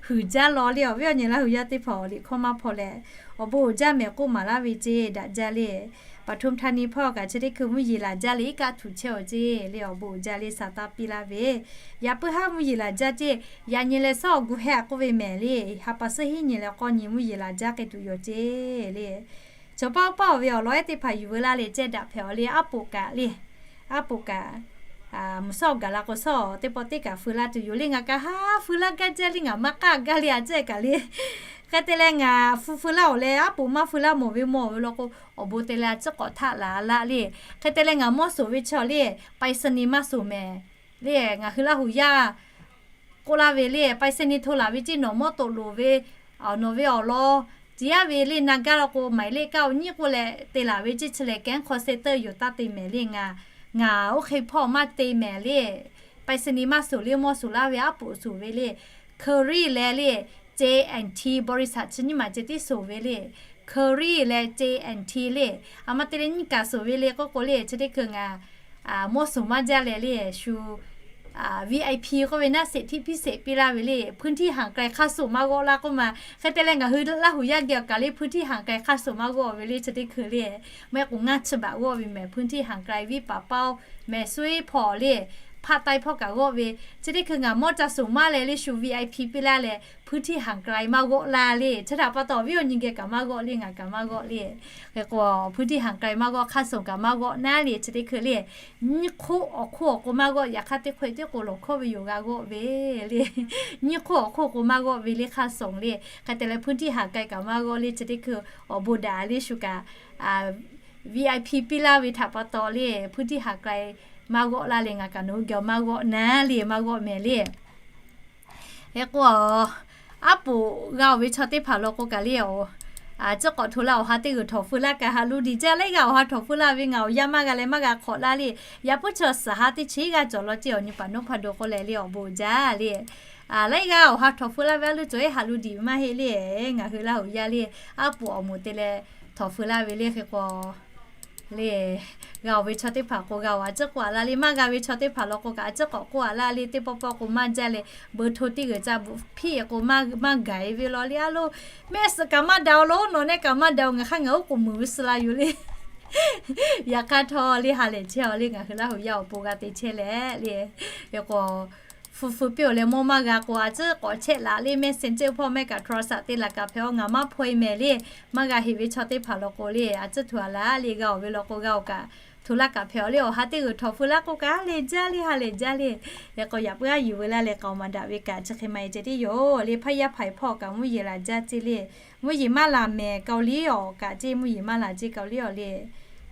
huiˍ jaˇ law le. Awˬ viˉ awˬ nyi Laˇ huˍ yaˇ teˇ hpaˍ awˬ liꞈ hkawˇ maˇ hpaw leh, awˬ bon uiˍ jaˇ mehˍ k'oˆ maˍ laˇ ve ceˇ daꞈ jaˇ le. Paˍ htoˇ htaˇ nyi hpawˇ kaꞈ chi teˇ hkui mvuhˇ yeˬ laˬ jaˇ le, iˉ kaˆ htuꞈ chehˇ-aw ceˇ le. Awˬ bon uiˍ jaˇ le, saˍ taˇ piˇ laˇ ve. Yaꞈ puiˉ haˉ mvuhˇ yeˬ laˬ jaˇ ceˇ, yaꞈ nyi leh suhˉ awˬ gu heh k'oˆ ve mehˍ le. Ha pa suhˉ hiˉ nyi leh k'awˇ nyi mvuhˇ yeˬ laˬ jaˇ k'ai tuˬ yoˬ ceˇ le. Chaw paˆ paˆ-oˬ ve awˬ lawn ehˉ teˇ hpaˍ yuˬ veu laˇ leh ceh daꞈ hpehꞈ-aw le. Aˉ poꞈ kaꞈ le, aˉ poꞈ kaꞈ, mvuhˇ suhˉ awˬ gaˬ la k'o, suhˉ teˇ pawˆ teˇ kaꞈ feu laˇ tuˬ yoˬ le. Ngaˬ kaꞈ ha feu laˇ gaˇ jaˇ le, ngaˬ maˇ k'aˇ gaˇ le, a ciˉ kaꞈ le. Hk'e te leh ngaˬ feu feu laˇ-oˬ leh, aˉ poꞈ maˇ feu laˇ mawˬ ve mawˬ ve law k'o, awˬ bon te leh a ciˉ k'awꞈ htaˆ laˬ laˇ le. Hk'e te leh ngaˬ mawˇ soˍ ve chaw le, ไปรษณีย์ maˇ soˍ mehˍ le. Ngaˬ hui Laˇ huˍ yaˇ k'oˆ laˇ ve le, ไปรษณีย์ hto laˬ ve ceˇ, nawˬ mawˇ toꞈ loˍ ve, nawˬ ve awˬ lawn, ciˉ yaˇ ve le na gaˇ law k'o, หมายเลขเก้า nyiˇ k'oˆ leh te laˬ ve ceˇ. Chi lehˬ แก๊งคอลเซ็นเตอร์ yoˬ taˇ te mehˍ le. Ngaˬ ngaˬ oˇ hk'e hpawˇ maˇ te mehˍ le. ไปรษณีย์ maˇ soˍ le, mawˇ soˍ laˇ ve aˉ poꞈ soˍ ve le. Currys leh le, J and T บริษัท chi nyiˇ maˬ ceh tiˉ soˍ ve le. Currys leh J and T le. A ma te leh nyiˇ kaˬ soˍ ve le k'oˆ k'o le, chi teˇ hkui ngaˬ mawˇ soˍ maˇ jaˇ leh le, shu VIP k'oˆ ve naˉ, สิทธิพิเศษ piˇ laˇ ve le. พื้นที่ห่างไกล hk'a soˍ maˇ g'awˆ laˇ k'oˆ ma. Hk'e te leh ngaˬ hui Laˇ huˍ yaˇ geh awˬ kaˬ le, พื้นที่ห่างไกล hk'a soˍ maˇ g'awˆ ve le. Chi teˇ hkui le, mehˆ k'o ngaˇ chi baꞈ g'awˆ ve mehˍ, พื้นที่ห่างไกล viˉ paˍ paoˇ mehˍ suiˉ hpawˇ le, hpaˆ taiˇ hpawˇ kaꞈ g'awˆ ve. Chi teˇ hkui ngaˬ mawˇ ca soˍ maˇ leh le, shu VIP piˇ laˇ leh, พื้นที่ห่างไกล maˇ g'awˆ laˇ le. Chi htaꞈ pa taw awˬ viˉ awˬ nyi geh kaꞈ maˇ g'awˆ le, ngaˬ kaꞈ maˇ g'awˆ le. Hk'e k'o, พื้นที่ห่างไกล maˇ g'awˆ, hk'a soˍ kaꞈ maˇ g'awˆ naˉ le. Chi teˇ hkui le, nyiˇ hk'oˆ awˬ hk'oˆ awˬ k'o maˇ g'awˆ, yaꞈ hk'aˇ teˇ hk'oˆ teˇ k'oˆ lawˬ hkawˇ ve yoˬ g'a g'awˆ ve le. Nyiˇ hk'oˆ awˬ hk'oˆ k'o maˇ g'awˆ ve le, hk'a soˍ le. Hk'e te leh พื้นที่ห่างไกล kaꞈ maˇ g'awˆ le. Chi teˇ hkui awˬ bon daꞈ le, shu kaꞈ VIP piˇ laˇ ve htaꞈ pa taw le, พื้นที่ห่างไกล maˇ g'awˆ laˇ le. Ngaˬ kaꞈ nawˬ hui geh maˇ g'awˆ naˉ le, maˇ g'awˆ mehˍ le. Hk'e k'o, aˉ poꞈ g'a-oˬ ve chaw teˇ hpaˍ law k'o kaꞈ le, a ciˉ k'awꞈ hto laˇ, awˬ ha teˇ g'uiˬ htawnˍ feu laˇ kaꞈ ha lu diˬ jaˇ. Laiˉ g'aˇ awˬ ha htawnˍ feu laˇ ve, ngaˬ awˬ yanˇ maˇ g'a leh maˇ g'a hk'awꞈ laˇ le. Yaꞈ puiˉ chaw suhˍ ha teˇ chi g'aˇ cawˬ law ceˇ, awˬ nyi paˍ nawˉ hpa do k'oˆ leh le, awˬ bon jaˇ le. Laiˉ g'aˇ awˬ ha htawnˍ feu laˇ ve a luˇ cawˬ-e, ha lu diˬ maˇ heˆ le. Ngaˬ hui Laˇ huˍ yaˇ le, aˉ poꞈ awˬ moˍ te leh htawnˍ feu laˇ ve le. Hk'e k'o le, g'a-oˬ ve chaw teˇ hpaˍ k'o g'a-oˬ, a ciˉ k'oˆ-a laˇ le. Maˇ g'a ve chaw teˇ hpaˍ law k'o kaꞈ a ciˉ k'awꞈ k'oˆ-a laˇ le. Teˇ pawˆ pawˆ k'o maˇ jaˇ leh, เบอร์โทร teˇ g'uiˬ ca bvuhꞈ piˇ-e k'o maˇ gaˬ-e ve law le. A lo, mehˆ suhˍ kaꞈ maˇ daꞈ-o lo, nawˬ nehˆ kaꞈ maˇ daꞈ-o, ngaˬ hk'aˇ ngaˬ oˉ k'oˍ muiˬ ve suh la yoˬ le. Yaꞈ hk'aˇ htawˇ le, ha lehˬ chehˇ-aw le, ngaˬ hui Laˇ huˍ yaˇ awˬ pon g'a te chehˇ leh le. Hk'e k'o, feu feu piˇ-oˬ leh mawˇ maˇ g'a k'o, a ciˉ k'awꞈ chehˇ laꞈ le, messenger hpawˇ mehˆ kaꞈ โทรศัพท์ te laˬ kaꞈ hpehꞈ-aw, ngaˬ maˇ hpaw-e mehˍ le. Maˇ g'a heꞈ ve chaw teˇ hpaˍ law k'o le, a ciˉ hto-a laˇ le, g'a-oˬ ve law k'o g'a-oˬ kaꞈ hto laˇ kaꞈ hpehꞈ-aw le. Awˬ ha teˇ g'uiˬ htawnˍ feu laˇ k'oˆ kaꞈ le, jaˇ le, ha lehˬ jaˇ le. Hk'e k'o yaꞈ puiˉ aˉ yuˬ veu laˇ leh k'aoˍ maˍ daꞈ ve kaꞈ chi hk'e maˇ heˆ ceh tiˉ yoˬ le. Hpaˇ yaˇ hpaˍ-e hpawˇ kaꞈ mvuhˇ yeˬ laˬ jaˇ ceˇ le. Mvuhˇ yeˬ maˇ laˬ mehˍ, Kaoˍliˇ awˬ kaꞈ ceˇ mvuhˇ yeˬ maˇ laˬ ceˇ, Kaoˍliˇ awˬ le.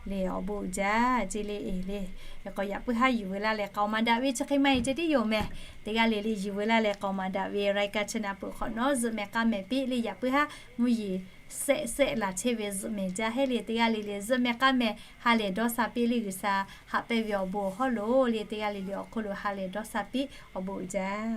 Le awˬ bon uiˍ jaˇ ceˇ le, eˬ le. Hk'e k'o yaꞈ puiˉ haˉ yuˬ veu laˇ leh k'aoˍ maˍ daꞈ ve chi hk'e maˇ heˆ ceh tiˉ yoˬ mehˍ. Teˇ g'aˇ le le yuˬ veu laˇ leh k'aoˍ maˍ daꞈ ve รายการ channel peuˬ hk'awꞈ nawˉ zuhꞈ mehˍ k'a mehˍ piˇ le. Yaꞈ puiˉ haˉ mvuhˇ yeˬ sehˆ sehˆ laˬ chehˇ ve zuhꞈ mehˍ jaˇ heˆ le. Teˇ g'aˇ le le zuhꞈ mehˍ k'a mehˍ ha lehˬ dawˇ sha piˇ le. G'uiˬsha haꞈ pehnˇ ve awˬ bon awˬ hawˉ lo le, teˇ g'aˇ le le awˬ hk'oˆ lo ha lehˬ dawˇ sha piˇ, awˬ bon uiˍ jaˇ.